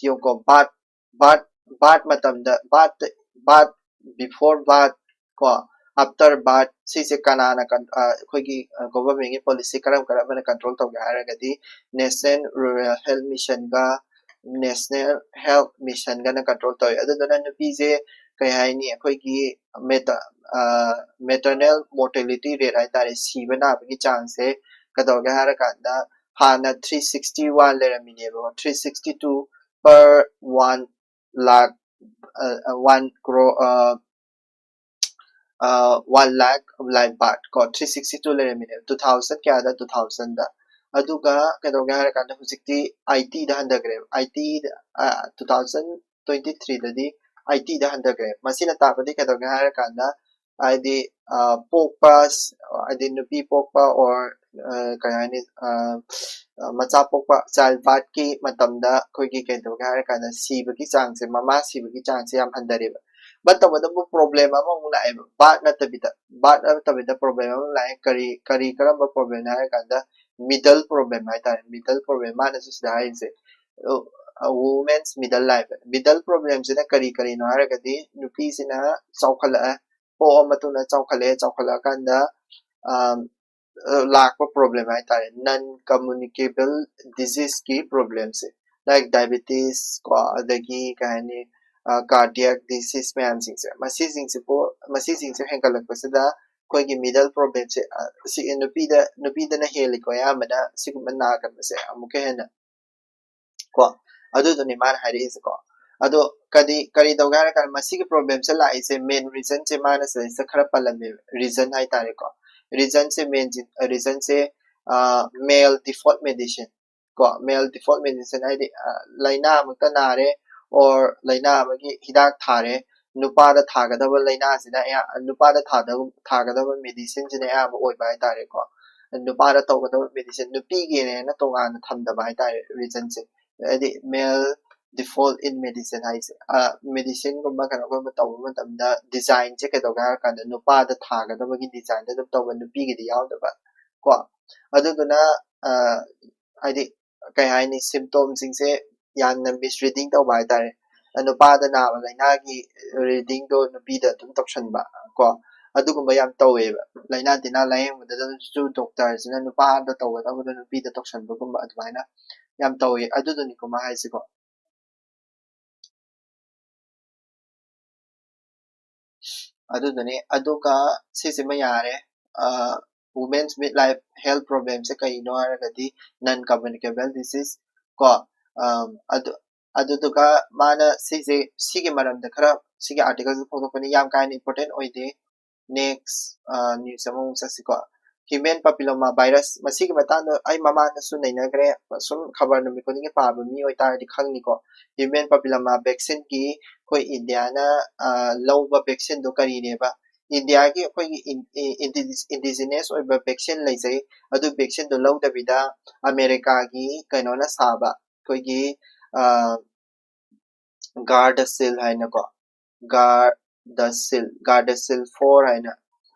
ꯌꯦꯡꯉꯨꯀꯣ, ꯕꯥꯔꯠ ꯕꯥꯔꯠ ꯕꯥꯔꯠ ꯃꯇꯝꯗ, ꯕꯥꯔꯠ ꯕꯥꯔꯠ ꯕꯤꯐꯣꯔ ꯕꯥꯔꯠ ꯀꯣ, ꯑꯥꯐꯇꯔ ꯕꯥꯔꯠ, ꯁꯤꯁꯦ ꯀꯅꯥꯅ ꯑꯩꯈꯣꯏꯒꯤ ꯒꯣꯚꯔꯟꯃꯦꯟꯠꯀꯤ ꯄꯣꯂꯤꯁꯤ ꯀꯔꯝ ꯀꯔꯝꯕꯅ ꯀꯟꯇ꯭ꯔꯣꯜ ꯇꯧꯒꯦ ꯍꯥꯏꯔꯒꯗꯤ ꯅꯦꯁꯅꯦꯜ ꯔꯨꯔꯦꯜ ꯍꯦꯜꯊ ꯃꯤꯁꯟꯒ ꯅꯦꯁꯅꯦꯜ ꯍꯦꯜꯊ ꯃꯤꯁꯟꯒꯅ ꯀꯟꯇ꯭ꯔꯣꯜ ꯇꯧꯋꯤ꯫ ꯑꯗꯨꯗꯨꯅ ꯅꯨꯄꯤꯁꯦ ꯀꯩ ꯍꯥꯏꯅꯤ, ꯑꯩꯈꯣꯏꯒꯤ ꯃꯦꯇꯔꯅꯦꯜ ꯃꯣꯔꯇꯦꯂꯤꯇꯤ ꯔꯦꯠ ꯍꯥꯏꯇꯥꯔꯦ, ꯁꯤꯕ ꯅꯥꯕꯒꯤ ꯆꯥꯡꯁꯦ ꯀꯩꯗꯧꯒꯦ ꯍꯥꯏꯔꯀꯥꯟꯗ ꯍꯥꯟꯅ ꯊ꯭ꯔꯤ ꯁꯤꯛꯁꯇꯤ ꯋꯥꯟ ꯂꯩꯔꯝꯃꯤꯅꯦꯕ, three sixty two per one lakh, one crore one lakh like Bharat ꯀꯣ, ꯊ꯭ꯔꯤ ꯁꯤꯛꯁꯇꯤ ꯇꯨ ꯂꯩꯔꯝꯃꯤꯅꯦꯕ ꯇꯨ ꯊꯥꯎꯖꯟ ꯀꯌꯥꯗ, ꯇꯨ ꯊꯥꯎꯖꯟꯗ꯫ ꯑꯗꯨꯒ ꯀꯩꯗꯧꯒꯦ ꯍꯥꯏꯔꯀꯥꯟꯗ ꯍꯧꯖꯤꯛꯇꯤ ꯑꯥꯏꯇꯤꯗ ꯍꯟꯊꯈ꯭ꯔꯦꯕ꯫ ꯑꯥꯏꯇꯤ, ꯇꯨ ꯊꯥꯎꯖꯟ ꯇ꯭ꯋꯦꯟꯇꯤ ꯊ꯭ꯔꯤꯗꯗꯤ ꯑꯥꯏꯇꯤꯗ ꯍꯟꯊꯈ꯭ꯔꯦ꯫ ꯃꯁꯤꯅ ꯇꯥꯛꯄꯗꯤ ꯀꯩꯗꯧꯒꯦ ꯍꯥꯏꯔꯀꯥꯟꯗ ꯍꯥꯏꯗꯤ ꯄꯣꯛꯄ, ꯍꯥꯏꯗꯤ ꯅꯨꯄꯤ ꯄꯣꯛꯄ ꯑꯣꯔ ꯀꯩ ꯍꯥꯏꯅꯤ, ꯃꯆꯥ ꯄꯣꯛꯄ, ꯆꯥꯏꯜ ꯕꯥꯔꯠꯀꯤ ꯃꯇꯝꯗ ꯑꯩꯈꯣꯏꯒꯤ ꯀꯩꯗꯧꯒꯦ ꯍꯥꯏꯔꯀꯥꯟꯗ ꯁꯤꯕꯒꯤ ꯆꯥꯡꯁꯦ, ꯃꯃꯥ ꯁꯤꯕꯒꯤ ꯆꯥꯡꯁꯦ ꯌꯥꯝ ꯍꯟꯊꯔꯦꯕ꯫ ꯕꯠ ꯇꯧꯕꯇꯕꯨ ꯄ꯭ꯔꯣꯕ꯭ꯂꯦꯝ ꯑꯃꯃꯨꯛ ꯂꯥꯛꯑꯦꯕ, ꯕꯥꯔꯠ ꯅꯠꯇꯕꯤꯗ, ꯕꯥꯔꯠ ꯅꯠꯇꯕꯤꯗ ꯄ꯭ꯔꯣꯕ꯭ꯂꯦꯝ ꯑꯃ ꯂꯥꯛꯑꯦ꯫ ꯀꯔꯤ ꯀꯔꯤ ꯀꯔꯝꯕ ꯄ꯭ꯔꯣꯕ꯭ꯂꯦꯝꯅꯣ ꯍꯥꯏꯔꯀꯥꯟꯗ ꯃꯤꯗꯜ ꯄ꯭ꯔꯣꯕ꯭ꯂꯦꯝ ꯍꯥꯏꯇꯥꯔꯦ꯫ ꯃꯤꯗꯜ ꯄ꯭ꯔꯣꯕ꯭ꯂꯦꯝ ꯃꯥꯅꯁꯨ ꯁꯤꯗ ꯍꯥꯏꯔꯤꯁꯦ, ꯋꯨꯃꯦꯟꯁ ꯃꯤꯗꯜ ꯂꯥꯏꯐ꯫ ꯃꯤꯗꯜ ꯄ꯭ꯔꯣꯕ꯭ꯂꯦꯝꯁꯤꯅ ꯀꯔꯤ ꯀꯔꯤꯅꯣ ꯍꯥꯏꯔꯒꯗꯤ ꯅꯨꯄꯤꯁꯤꯅ ꯆꯥꯎꯈꯠꯂꯛꯑꯦ, ꯄꯣꯛꯑ ꯃꯇꯨꯡꯗ ꯆꯥꯎꯈꯠꯂꯛꯑꯦ, ꯆꯥꯎꯈꯠꯂꯛꯑꯀꯥꯟꯗ ꯂꯥꯛꯄ ꯄ꯭ꯔꯣꯕ꯭ꯂꯦꯝ ꯍꯥꯏꯇꯥꯔꯦ, ꯅꯟ ꯀꯝꯃꯨꯅꯤꯀꯦꯕꯜ ꯗꯤꯖꯤꯖꯀꯤ ꯄ꯭ꯔꯣꯕ꯭ꯂꯦꯝꯁꯦ, ꯂꯥꯏꯛ ꯗꯥꯏꯕꯦꯇꯤꯁ ꯀꯣ, ꯑꯗꯒꯤ ꯀꯩ ꯍꯥꯏꯅꯤ, ꯀꯥꯔꯗꯤꯌꯥꯛ ꯗꯤꯖꯤꯖ ꯃꯌꯥꯝꯁꯤꯡꯁꯦ, ꯃꯁꯤꯁꯤꯡꯁꯤꯕꯨ ꯃꯁꯤꯁꯤꯡꯁꯦ ꯍꯦꯟꯒꯠꯂꯛꯄꯁꯤꯗ ꯑꯩꯈꯣꯏꯒꯤ ꯃꯤꯗꯜ ꯄ꯭ꯔꯣꯕ꯭ꯂꯦꯝꯁꯦ ꯁꯤ ꯅꯨꯄꯤꯗ ꯅꯨꯄꯤꯗꯅ ꯍꯦꯜꯂꯤꯀꯣ, ꯑꯌꯥꯝꯕꯅ ꯁꯤꯒꯨꯝꯕ ꯅꯥꯒꯟꯕꯁꯦ ꯑꯃꯨꯛꯀ ꯍꯦꯟꯅ ꯀꯣ꯫ ꯑꯗꯨꯗꯨꯅꯤ ꯃꯥꯅ ꯍꯥꯏꯔꯛꯏꯁꯦꯀꯣ꯫ ꯑꯗꯣ ꯀꯔꯤ ꯀꯔꯤ ꯇꯧꯒꯦ ꯍꯥꯏꯔꯀꯥꯟꯗ ꯃꯁꯤꯒꯤ ꯄ꯭ꯔꯣꯕ꯭ꯂꯦꯝꯁꯦ ꯂꯥꯛꯏꯁꯦ, ꯃꯦꯟ ꯔꯤꯖꯟꯁꯦ ꯃꯥꯅ ꯁꯤꯗꯩꯁꯤꯗ ꯈꯔ ꯄꯜꯂꯝꯃꯦꯕ, ꯔꯤꯖꯟ ꯍꯥꯏꯇꯥꯔꯦꯀꯣ꯫ ꯔꯤꯖꯟꯁꯦ ꯃꯦꯟ ꯔꯤꯖꯟꯁꯦ ꯃꯦꯜ ꯗꯤꯐꯣꯜꯠ ꯃꯦꯗꯤꯁꯟ ꯀꯣ, male default medicine ꯍꯥꯏꯗꯤ ꯂꯥꯏꯅꯥ ꯑꯃꯛꯇ ꯅꯥꯔꯦ, or ꯂꯥꯏꯅꯥ ꯑꯃꯒꯤ ꯍꯤꯗꯥꯛ ꯊꯥꯔꯦ, ꯅꯨꯄꯥꯗ ꯊꯥꯒꯗꯕ ꯂꯥꯏꯅꯥꯁꯤꯅ ꯑꯌꯥ ꯅꯨꯄꯥꯗ ꯊꯥꯗꯕ ꯊꯥꯒꯗꯕ medicineꯁꯤꯅ ꯑꯌꯥꯝꯕ ꯑꯣꯏꯕ ꯍꯥꯏꯇꯥꯔꯦꯀꯣ꯫ ꯅꯨꯄꯥꯗ ꯇꯧꯒꯗꯕ medicine, ꯅꯨꯄꯤꯒꯤꯅꯦꯅ ꯇꯣꯉꯥꯟꯅ ꯊꯝꯗꯕ ꯍꯥꯏꯇꯥꯔꯦ reasonꯁꯦ꯫ ꯍꯥꯏꯗꯤ male default in medicine ꯍꯥꯏꯁꯦ, medicineꯒꯨꯝꯕ ꯀꯩꯅꯣꯒꯨꯝꯕ ꯇꯧꯕ ꯃꯇꯝꯗ designꯁꯦ ꯀꯩꯗꯧꯒꯦ ꯍꯥꯏꯔ ꯀꯥꯟꯗ ꯅꯨꯄꯥꯗ ꯊꯥꯒꯗꯕꯒꯤ designꯗ ꯑꯗꯨꯝ ꯇꯧꯕ, ꯅꯨꯄꯤꯒꯤꯗꯤ ꯌꯥꯎꯗꯕ ꯀꯣ꯫ ꯑꯗꯨꯗꯨꯅ ꯍꯥꯏꯗꯤ ꯀꯩ ꯍꯥꯏꯅꯤ, symptomꯁꯤꯡꯁꯦ ꯌꯥꯝꯅ misreading ꯇꯧꯕ ꯍꯥꯏꯇꯥꯔꯦ꯫ ꯅꯨꯄꯥꯗ ꯅꯥꯕ ꯂꯥꯏꯅꯥꯒꯤ readingꯗꯣ ꯅꯨꯄꯤꯗ ꯑꯗꯨꯝ ꯇꯧꯁꯟꯕ ꯀꯣ, ꯑꯗꯨꯒꯨꯝꯕ ꯌꯥꯝ ꯇꯧꯋꯦꯕ꯫ ꯂꯥꯏꯅꯥ ꯇꯤꯟꯅꯥ ꯂꯥꯏꯌꯦꯡꯕꯗꯁꯨ doctorꯁꯤꯅ ꯅꯨꯄꯥꯗ ꯇꯧꯒꯗꯕꯗꯣ ꯅꯨꯄꯤꯗ ꯇꯧꯁꯟꯕꯒꯨꯝꯕ ꯑꯗꯨꯃꯥꯏꯅ ꯌꯥꯝ ꯇꯧꯋꯦ꯫ ꯑꯗꯨꯗꯨꯅꯤꯀꯣ ꯃꯥ ꯍꯥꯏꯁꯤꯀꯣ꯫ ꯑꯗꯨꯗꯨꯅꯦ꯫ ꯑꯗꯨꯒ ꯁꯤꯁꯤꯃ ꯌꯥꯔꯦ꯫ Women's midlife health problemꯁꯦ ꯀꯩꯅꯣ ꯍꯥꯏꯔꯒꯗꯤ non communicable disease ꯀꯣ꯫ ꯑꯗꯨ ꯑꯗꯨꯗꯨꯒ ꯃꯥꯅ ꯁꯤꯁꯦ ꯁꯤꯒꯤ ꯃꯔꯝꯗ ꯈꯔ ꯁꯤꯒꯤ articleꯁꯦ ꯐꯣꯡꯗꯣꯛꯄꯅꯤ, ꯌꯥꯝ ꯀꯥ ꯍꯦꯟꯅ important ꯑꯣꯏꯗꯦ꯫ Next news ꯑꯃꯃꯨꯛ ꯆꯠꯁꯤꯀꯣ꯫ Human papilloma virus, ꯃꯁꯤꯒꯤ ꯃꯇꯥꯡꯗ ꯑꯩ ꯃꯃꯥꯡꯗꯁꯨ ꯅꯩꯅꯈ꯭ꯔꯦ꯫ ꯁꯨꯝ ꯈꯕꯔ ꯅꯨꯃꯤꯠ ꯈꯨꯗꯤꯡꯒꯤ ꯄꯥꯕ ꯃꯤ ꯑꯣꯏꯇꯥꯔꯗꯤ ꯈꯪꯅꯤꯀꯣ꯫ Human papilloma vaccineꯒꯤ ꯑꯩꯈꯣꯏ ꯏꯟꯗꯤꯌꯥꯅ ꯂꯧꯕ vaccineꯗꯣ ꯀꯔꯤꯅꯦꯕ? ꯏꯟꯗꯤꯌꯥꯒꯤ ꯑꯩꯈꯣꯏꯒꯤ indigenous ꯑꯣꯏꯕ vaccine ꯂꯩꯖꯩ꯫ ꯑꯗꯨ vaccineꯗꯣ ꯂꯧꯗꯕꯤꯗ ꯑꯃꯦꯔꯤꯀꯥꯒꯤ ꯀꯩꯅꯣꯅ ꯁꯥꯕ, ꯑꯩꯈꯣꯏꯒꯤ Gardasil ꯍꯥꯏꯅꯀꯣ, Gardasil, Gardasil four ꯍꯥꯏꯅ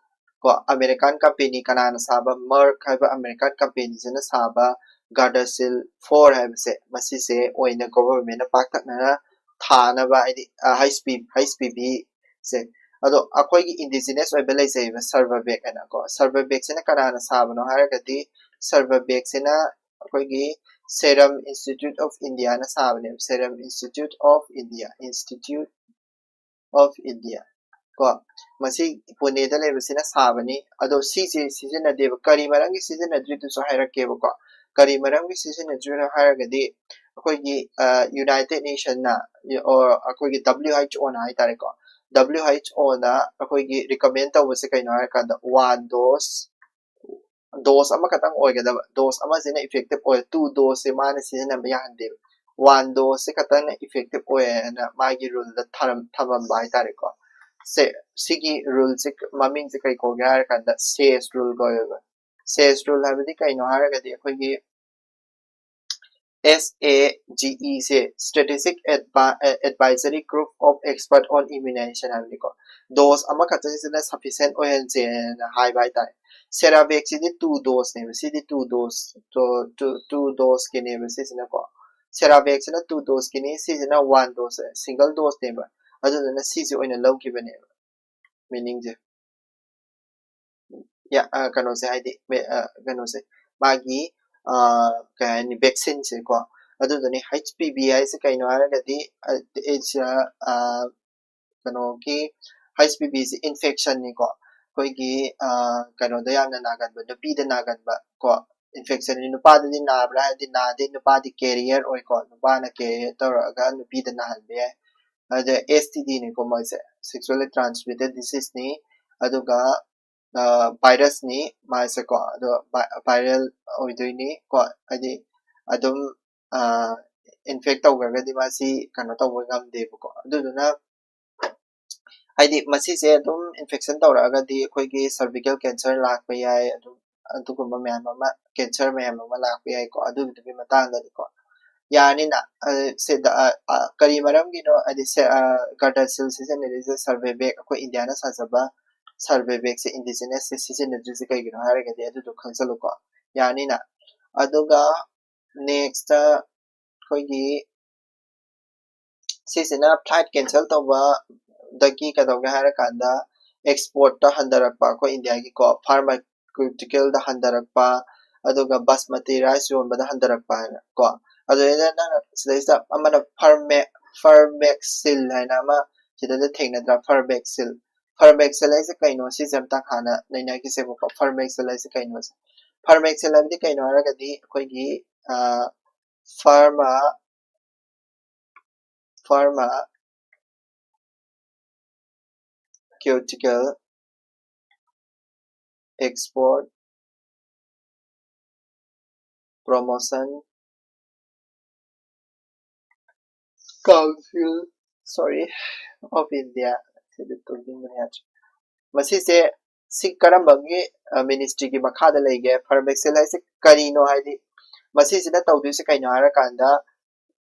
ꯀꯣ, American company ꯀꯅꯥꯅ ꯁꯥꯕ? Merck ꯍꯥꯏꯕ American companyꯁꯤꯅ ꯁꯥꯕ Gardasil four ꯍꯥꯏꯕꯁꯦ, ꯃꯁꯤꯁꯦ ꯑꯣꯏꯅ governmentꯅ ꯄꯥꯛꯇꯛꯅꯅ ꯊꯥꯅꯕ, ꯍꯥꯏꯗꯤ HPV, HPVꯁꯦ꯫ ꯑꯗꯣ ꯑꯩꯈꯣꯏꯒꯤ indigenous ꯑꯣꯏꯕ ꯂꯩꯖꯩꯕ Cervarvec ꯍꯥꯏꯅꯀꯣ꯫ Cervarvecꯁꯤꯅ ꯀꯅꯥꯅ ꯁꯥꯕꯅꯣ ꯍꯥꯏꯔꯒꯗꯤ, Cervarvecꯁꯤꯅ ꯑꯩꯈꯣꯏꯒꯤ Serum Institute of Indiaꯅ ꯁꯥꯕꯅꯦꯕ꯫ Serum Institute of India, Institute of India ꯀꯣ, ꯃꯁꯤ ꯄꯨꯅꯦꯗ ꯂꯩꯕꯁꯤꯅ ꯁꯥꯕꯅꯤ꯫ ꯑꯗꯣ ꯁꯤꯁꯦ ꯁꯤꯖꯤꯟꯅꯗꯦꯕ꯫ ꯀꯔꯤ ꯃꯔꯝꯒꯤ ꯁꯤꯖꯤꯟꯅꯗ꯭ꯔꯤꯗꯨꯁꯨ ꯍꯥꯏꯔꯛꯀꯦꯕꯀꯣ꯫ ꯀꯔꯤ ꯃꯔꯝꯒꯤ ꯁꯤꯖꯤꯟꯅꯗ꯭ꯔꯤꯅꯣ ꯍꯥꯏꯔꯒꯗꯤ, ꯑꯩꯈꯣꯏꯒꯤ United Nationꯅ, or ꯑꯩꯈꯣꯏꯒꯤ WHOꯅ ꯍꯥꯏꯇꯥꯔꯦꯀꯣ, WHOꯅ ꯑꯩꯈꯣꯏꯒꯤ recommend ꯇꯧꯕꯁꯦ ꯀꯩꯅꯣ ꯍꯥꯏꯔꯀꯥꯟꯗ, one dose dose ꯑꯃꯈꯛꯇꯪ ꯑꯣꯏꯒꯗꯕ, dose ꯑꯃꯁꯤꯅ effective ꯑꯣꯏ, two doseꯁꯦ ꯃꯥꯅ ꯁꯤꯖꯤꯟꯅꯕ ꯌꯥꯍꯟꯗꯦꯕ, one doseꯁꯦ ꯈꯛꯇꯪꯅ effective ꯑꯣꯏꯌꯦꯅ ꯃꯥꯒꯤ ruleꯗ ꯊꯔꯝ- ꯊꯝꯃꯝꯕ ꯍꯥꯏꯇꯥꯔꯦꯀꯣ꯫ ꯁꯦ ꯁꯤꯒꯤ ruleꯁꯦ ꯃꯃꯤꯡꯁꯦ ꯀꯩ ꯀꯧꯒꯦ ꯍꯥꯏꯔ ꯀꯥꯟꯗ ꯁꯦꯖ rule ꯀꯧꯋꯦꯕ꯫ ꯁꯦꯖ rule ꯍꯥꯏꯕꯗꯤ ꯀꯩꯅꯣ ꯍꯥꯏꯔꯒꯗꯤ ꯑꯩꯈꯣꯏꯒꯤ S A G E say Strategic Advi- Advisory Group of Expert on Immunization ꯍꯥꯏꯕꯅꯤꯀꯣ꯫ Dose ꯑꯃꯈꯛꯇꯁꯤꯅ sufficient ꯑꯣꯏꯍꯟꯁꯦꯅ ꯍꯥꯏꯕ ꯍꯥꯏꯇꯥꯔꯦ꯫ CeraVacꯁꯤꯗꯤ two doseꯅꯦꯕ, ꯁꯤꯗꯤ two dose, two, two doseꯀꯤꯅꯦꯕ ꯁꯤꯁꯤꯅꯀꯣ꯫ CeraVacꯁꯤꯅ two doseꯀꯤꯅꯤ, ꯁꯤꯁꯤꯅ one dose, single doseꯅꯦꯕ꯫ ꯑꯗꯨꯗꯨꯅ ꯁꯤꯁꯦ ꯑꯣꯏꯅ ꯂꯧꯈꯤꯕꯅꯦꯕ, meaningꯁꯦ꯫ ꯌꯥ- ꯑ, ꯀꯩꯅꯣꯁꯦ ꯍꯥꯏꯗꯤ ꯃꯦ- ꯑ, ꯀꯩꯅꯣꯁꯦ ꯃꯥꯒꯤ ꯑ, ꯀꯩ ꯍꯥꯏꯅꯤ, vaccineꯁꯦꯀꯣ꯫ ꯑꯗꯨꯗꯨꯅꯤ H P V ꯍꯥꯏꯁꯦ ꯀꯩꯅꯣ ꯍꯥꯏꯔꯒꯗꯤ ꯑ, it's a, ꯑ, ꯀꯩꯅꯣꯒꯤ H P Vꯁꯦ infectionꯅꯤꯀꯣ꯫ ꯑꯩꯈꯣꯏꯒꯤ ꯑ, ꯀꯩꯅꯣꯗ ꯌꯥꯝꯅ ꯅꯥꯒꯟꯕ, ꯅꯨꯄꯤꯗ ꯅꯥꯒꯟꯕ ꯀꯣ infectionꯅꯤ꯫ ꯅꯨꯄꯥꯗꯗꯤ ꯅꯥꯕ꯭ꯔꯥ ꯍꯥꯏꯔꯗꯤ ꯅꯥꯗꯦ, ꯅꯨꯄꯥꯗꯤ carrier ꯑꯣꯏꯀꯣ, ꯅꯨꯄꯥꯅ carrier ꯇꯧꯔꯛꯑꯒ ꯅꯨꯄꯤꯗ ꯅꯥꯍꯟꯕ ꯌꯥꯏ꯫ ꯑꯗ S T Dꯅꯤꯀꯣ ꯃꯣꯏꯁꯦ, sexually transmitted diseaseꯅꯤ꯫ ꯑꯗꯨꯒ virusꯅꯤ ꯃꯥꯁꯦꯀꯣ꯫ ꯑꯗꯣ viral ꯑꯣꯏꯗꯣꯏꯅꯤ ꯀꯣ, ꯍꯥꯏꯗꯤ ꯑꯗꯨꯝ infect ꯇꯧꯈ꯭ꯔꯒꯗꯤ ꯃꯥꯁꯤ ꯀꯩꯅꯣ ꯇꯧꯕ ꯉꯝꯗꯦꯕꯀꯣ꯫ ꯑꯗꯨꯗꯨꯅ ꯍꯥꯏꯗꯤ ꯃꯁꯤꯁꯦ ꯑꯗꯨꯝ infection ꯇꯧꯔꯛꯑꯒꯗꯤ ꯑꯩꯈꯣꯏꯒꯤ cervical cancer ꯂꯥꯛꯄ ꯌꯥꯏ, ꯑꯗꯨꯝ ꯑꯗꯨꯒꯨꯝꯕ ꯃꯌꯥꯝ ꯑꯃ, cancer ꯃꯌꯥꯝ ꯑꯃ ꯂꯥꯛꯄ ꯌꯥꯏꯀꯣ꯫ ꯑꯗꯨꯒꯤꯗꯨꯒꯤ ꯃꯇꯥꯡꯗꯅꯤꯀꯣ꯫ ꯌꯥꯅꯤꯅ ꯑ, ꯁꯤꯗ ꯑ, ꯑ, ꯀꯔꯤ ꯃꯔꯝꯒꯤꯅꯣ ꯍꯥꯏꯗꯤ ꯁꯦ- ꯑ, Gardasil ꯁꯤꯖꯤꯟꯅꯔꯤꯁꯦ? Cervarix, ꯑꯩꯈꯣꯏ ꯏꯟꯗꯤꯌꯥꯅ ꯁꯥꯖꯕ Cervarixꯁꯦ, indigenousꯁꯦ ꯁꯤꯖꯤꯟꯅꯗ꯭ꯔꯤꯁꯦ ꯀꯩꯒꯤꯅꯣ ꯍꯥꯏꯔꯒꯗꯤ ꯑꯗꯨꯗꯣ ꯈꯪꯖꯜꯂꯨꯀꯣ꯫ ꯌꯥꯅꯤꯅ ꯑꯗꯨꯒ next ꯑꯩꯈꯣꯏꯒꯤ ꯁꯤꯁꯤꯅ flight cancel ꯇꯧꯕꯗꯒꯤ ꯀꯩꯗꯧꯒꯦ ꯍꯥꯏꯔꯀꯥꯟꯗ exportꯇ ꯍꯟꯊꯔꯛꯄ, ꯑꯩꯈꯣꯏ ꯏꯟꯗꯤꯌꯥꯒꯤꯀꯣ, pharmaceuticalꯗ ꯍꯟꯊꯔꯛꯄ, ꯑꯗꯨꯒ basmati rice ꯌꯣꯟꯕꯗ ꯍꯟꯊꯔꯛꯄ ꯍꯥꯏꯅ ꯀꯣ꯫ ꯑꯗꯨꯗꯩꯗ ꯅꯪꯅ ꯁꯤꯗꯩꯁꯤꯗ ꯑꯃꯅ Pharma- Farmexil ꯍꯥꯏꯅ ꯑꯃ ꯁꯤꯗꯩꯗ ꯊꯦꯡꯅꯗ꯭ꯔꯥ? Farmexil꯫ Farmexil ꯍꯥꯏꯁꯦ ꯀꯩꯅꯣ? ꯁꯤꯁꯦ ꯑꯝꯇꯪ ꯍꯥꯟꯅ ꯅꯩꯅꯈꯤꯁꯦꯕꯀꯣ꯫ Farmexil ꯍꯥꯏꯁꯦ ꯀꯩꯅꯣꯁꯦ? Farmexil ꯍꯥꯏꯕꯗꯤ ꯀꯩꯅꯣ ꯍꯥꯏꯔꯒꯗꯤ ꯑꯩꯈꯣꯏꯒꯤ ꯑ, pharma pharmaceutical export Promotion Council, sorry, of India, ꯁꯤꯗꯤ ꯇꯨꯝꯅꯤꯡꯕꯅ ꯌꯥꯗ꯭ꯔꯦ꯫ ꯃꯁꯤꯁꯦ ꯁꯤ ꯀꯔꯝꯕꯒꯤ ꯃꯤꯅꯤꯁꯇ꯭ꯔꯤꯒꯤ ꯃꯈꯥꯗ ꯂꯩꯒꯦ? ꯐꯥꯔꯃꯦꯛꯁꯦꯜ ꯍꯥꯏꯁꯦ ꯀꯔꯤꯅꯣ? ꯍꯥꯏꯗꯤ ꯃꯁꯤꯁꯤꯅ ꯇꯧꯗꯣꯏꯁꯦ ꯀꯩꯅꯣ ꯍꯥꯏꯔꯀꯥꯟꯗ,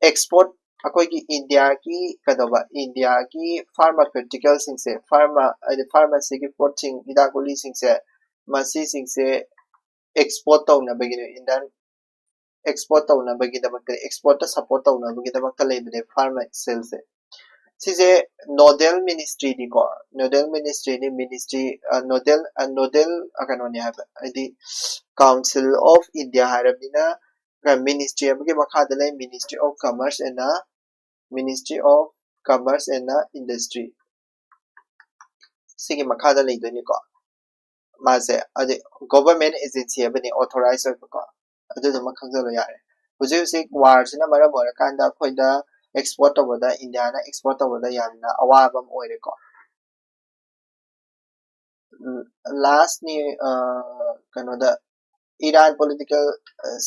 ꯑꯦꯛꯁꯄꯣꯔꯠ, ꯑꯩꯈꯣꯏꯒꯤ ꯏꯟꯗꯤꯌꯥꯒꯤ ꯀꯩꯗꯧꯕ, ꯏꯟꯗꯤꯌꯥꯒꯤ ꯐꯥꯔꯃꯥꯀ꯭ꯌꯨꯇꯤꯀꯦꯜꯁꯤꯡꯁꯦ, ꯐꯥꯔꯃꯥ ꯍꯥꯏꯗꯤ ꯐꯥꯔꯃꯥꯁꯤꯒꯤ ꯄꯣꯠꯁꯤꯡ, ꯍꯤꯗꯥꯛ ꯒꯨꯂꯤꯁꯤꯡꯁꯦ, ꯃꯁꯤꯁꯤꯡꯁꯦ ꯑꯦꯛꯁꯄꯣꯔꯠ ꯇꯧꯅꯕꯒꯤꯅꯦ, ꯏꯟꯗꯤꯌꯥꯟ ꯑꯦꯛꯁꯄꯣꯔꯠ ꯇꯧꯅꯕꯒꯤꯗꯃꯛꯇ, ꯑꯦꯛꯁꯄꯣꯔꯠꯇ ꯁꯞꯄꯣꯔꯠ ꯇꯧꯅꯕꯒꯤꯗꯃꯛꯇ ꯂꯩꯕꯅꯦ ꯐꯥꯔꯃꯥꯁꯦꯜꯁꯦ꯫ ꯁꯤꯁꯦ nodal ꯃꯤꯅꯤꯁꯇ꯭ꯔꯤꯅꯤꯀꯣ, nodal ꯃꯤꯅꯤꯁꯇ꯭ꯔꯤꯅꯤ, ministry, nodal, nodal ꯀꯩꯅꯣꯅꯦ ꯍꯥꯏꯕ, ꯍꯥꯏꯗꯤ Council of India ꯍꯥꯏꯔꯕꯅꯤꯅ ꯃꯤꯅꯤꯁꯇ꯭ꯔꯤ ꯑꯃꯒꯤ ꯃꯈꯥꯗ ꯂꯩ, Ministry of Commerce and Ministry of Commerce and Industry, ꯁꯤꯒꯤ ꯃꯈꯥꯗ ꯂꯩꯗꯣꯏꯅꯤꯀꯣ꯫ ꯃꯥꯁꯦ ꯍꯥꯏꯗꯤ ꯒꯣꯚꯔꯟꯃꯦꯟꯠ ꯑꯦꯖꯦꯟꯁꯤ ꯑꯃꯅꯤ, ꯑꯣꯊꯣꯔꯥꯏꯖ ꯑꯣꯏꯕꯀꯣ, ꯑꯗꯨꯗꯨꯃ ꯈꯪꯖꯜꯂꯣ ꯌꯥꯔꯦ꯫ ꯍꯧꯖꯤꯛ ꯍꯧꯖꯤꯛ ꯋꯥꯔꯁꯤꯅ ꯃꯔꯝ ꯑꯣꯏꯔꯀꯥꯟꯗ ꯑꯩꯈꯣꯏꯗ ꯑꯦꯛꯁꯄꯣꯔꯠ ꯇꯧꯕꯗ, ꯏꯟꯗꯤꯌꯥꯅ ꯑꯦꯛꯁꯄꯣꯔꯠ ꯇꯧꯕꯗ ꯌꯥꯝꯅ ꯑꯋꯥꯕ ꯑꯃ ꯑꯣꯏꯔꯦꯀꯣ꯫ ꯂꯥꯁꯅꯤ, ꯀꯩꯅꯣꯗ, Iran political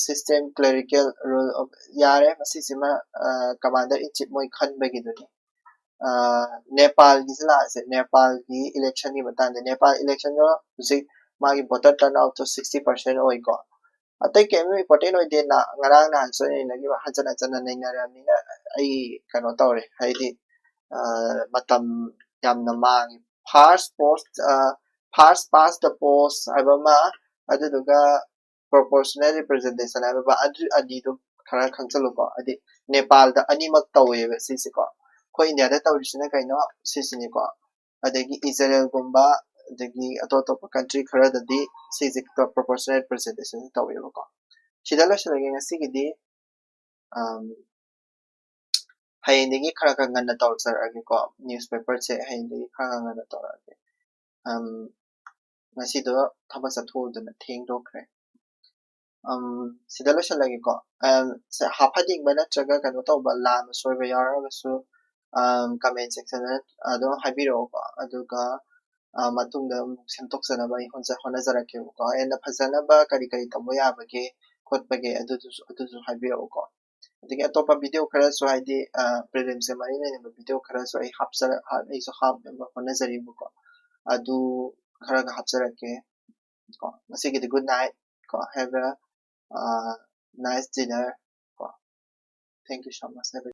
system, clerical rule of, ꯌꯥꯔꯦ, ꯃꯁꯤꯁꯤꯃ ꯀꯃꯥꯟꯗꯔ ꯏꯟ ꯆꯤꯐ ꯃꯣꯏ ꯈꯟꯕꯒꯤꯗꯨꯅꯤ꯫ ꯅꯦꯄꯥꯜꯒꯤꯁꯤ ꯂꯥꯛꯑꯁꯦ, ꯅꯦꯄꯥꯜꯒꯤ ꯏꯂꯦꯛꯁꯟꯒꯤ ꯃꯇꯥꯡꯗ꯫ ꯅꯦꯄꯥꯜ ꯏꯂꯦꯛꯁꯟꯗꯣ ꯍꯧꯖꯤꯛ ꯃꯥꯒꯤ ꯚꯣꯇꯔ ꯇꯔꯟ ꯑꯥꯎꯠꯇꯣ ꯁꯤꯛꯁꯇꯤ ꯄꯥꯔꯁꯦꯟ ꯑꯣꯏꯀꯣ꯫ ꯑꯇꯩ ꯀꯩꯝ ꯏꯝꯄꯣꯔꯇꯦꯟ ꯑꯣꯏꯗꯦ꯫ ꯉꯔꯥꯡ ꯅꯍꯥꯟꯁꯨ ꯅꯩꯅꯈꯤꯕ, ꯍꯟꯖꯟ ꯍꯟꯖꯟꯅ ꯅꯩꯅꯔꯕꯅꯤꯅ ꯑꯩ ꯀꯩꯅꯣ ꯇꯧꯔꯦ, ꯍꯥꯏꯗꯤ ꯃꯇꯝ ꯌꯥꯝꯅ ꯃꯥꯡꯉꯦ꯫ First post, first past the post ꯍꯥꯏꯕ ꯑꯃ, ꯑꯗꯨꯗꯨꯒ proportional representation ꯍꯥꯏꯕ ꯑꯃ, ꯑꯗꯨ ꯑꯅꯤꯗꯣ ꯈꯔ ꯈꯪꯖꯜꯂꯨꯀꯣ꯫ ꯍꯥꯏꯗꯤ ꯅꯦꯄꯥꯜꯗ ꯑꯅꯤꯃꯛ ꯇꯧꯋꯦꯕ ꯁꯤꯁꯦꯀꯣ꯫ ꯑꯩꯈꯣꯏ ꯏꯟꯗꯤꯌꯥꯗ ꯇꯧꯔꯤꯁꯤꯅ ꯀꯩꯅꯣ ꯁꯤꯁꯤꯅꯤꯀꯣ꯫ ꯑꯗꯒꯤ ꯏꯖꯔꯦꯜꯒꯨꯝꯕ, ꯑꯗꯒꯤ ꯑꯇꯣꯞ ꯑꯇꯣꯞꯄ ꯀꯟꯇ꯭ꯔꯤ ꯈꯔꯗꯗꯤ ꯁꯤꯁꯦ proportional representation ꯇꯧꯋꯦꯕꯀꯣ꯫ ꯁꯤꯗ ꯂꯣꯏꯁꯤꯜꯂꯒꯦ ꯉꯁꯤꯒꯤꯗꯤ꯫ ꯍꯌꯦꯡꯗꯒꯤ ꯈꯔ ꯈꯔ ꯉꯟꯅ ꯇꯧꯔꯛꯆꯔꯛꯑꯒꯦꯀꯣ꯫ ꯅ꯭ꯌꯨꯁꯄꯦꯄꯔꯁꯦ ꯍꯌꯦꯡꯗꯒꯤ ꯈꯔ ꯈꯔ ꯉꯟꯅ ꯇꯧꯔꯛꯑꯒꯦ꯫ ꯉꯁꯤꯗꯣ ꯊꯕꯛ ꯆꯠꯊꯣꯛꯎꯗꯅ ꯊꯦꯡꯗꯣꯛꯈ꯭ꯔꯦ꯫ ꯁꯤꯗ ꯂꯣꯏꯁꯤꯜꯂꯒꯦꯀꯣ꯫ ꯍꯥꯐꯗꯤꯡꯕ ꯅꯠꯇ꯭ꯔꯒ ꯀꯩꯅꯣ ꯇꯧꯕ, ꯂꯥꯟꯕ ꯁꯣꯏꯕ ꯌꯥꯎꯔꯒꯁꯨ ꯀꯃꯦꯟ ꯁꯦꯛꯁꯟꯗ ꯑꯗꯨꯝ ꯍꯥꯏꯕꯤꯔꯛꯑꯣꯀꯣ꯫ ꯑꯗꯨꯒ ꯃꯇꯨꯡꯗ ꯑꯃꯨꯛ ꯁꯦꯝꯗꯣꯛꯆꯅꯕ ꯑꯩ ꯍꯣꯠꯅꯖꯔꯛꯀꯦꯕꯀꯣ꯫ ꯑꯩꯅ ꯐꯖꯅꯕ ꯀꯔꯤ ꯀꯔꯤ ꯇꯧꯕ ꯌꯥꯕꯒꯦ, ꯈꯣꯠꯄꯒꯤ ꯑꯗꯨꯗꯨꯁꯨ ꯑꯗꯨꯁꯨ ꯍꯥꯏꯕꯤꯔꯛꯎꯀꯣ꯫ ꯑꯗꯒꯤ ꯑꯇꯣꯞꯄ video ꯈꯔꯁꯨ, ꯍꯥꯏꯗꯤ prelims ꯀ ꯃꯔꯤ ꯂꯩꯅꯕ video ꯈꯔꯁꯨ ꯑꯩ ꯍꯥꯞꯆꯔ ꯑꯩꯁꯨ ꯍꯥꯞꯅꯕ ꯍꯣꯠꯅꯖꯔꯤꯕꯀꯣ꯫ ꯑꯗꯨ ꯈꯔꯒ ꯍꯥꯞꯆꯔꯛꯀꯦ ꯀꯣ꯫ ꯉꯁꯤꯒꯤꯗꯤ good night ꯀꯣ꯫ Have a nice dinner ꯀꯣ꯫ Thank you so much everyone.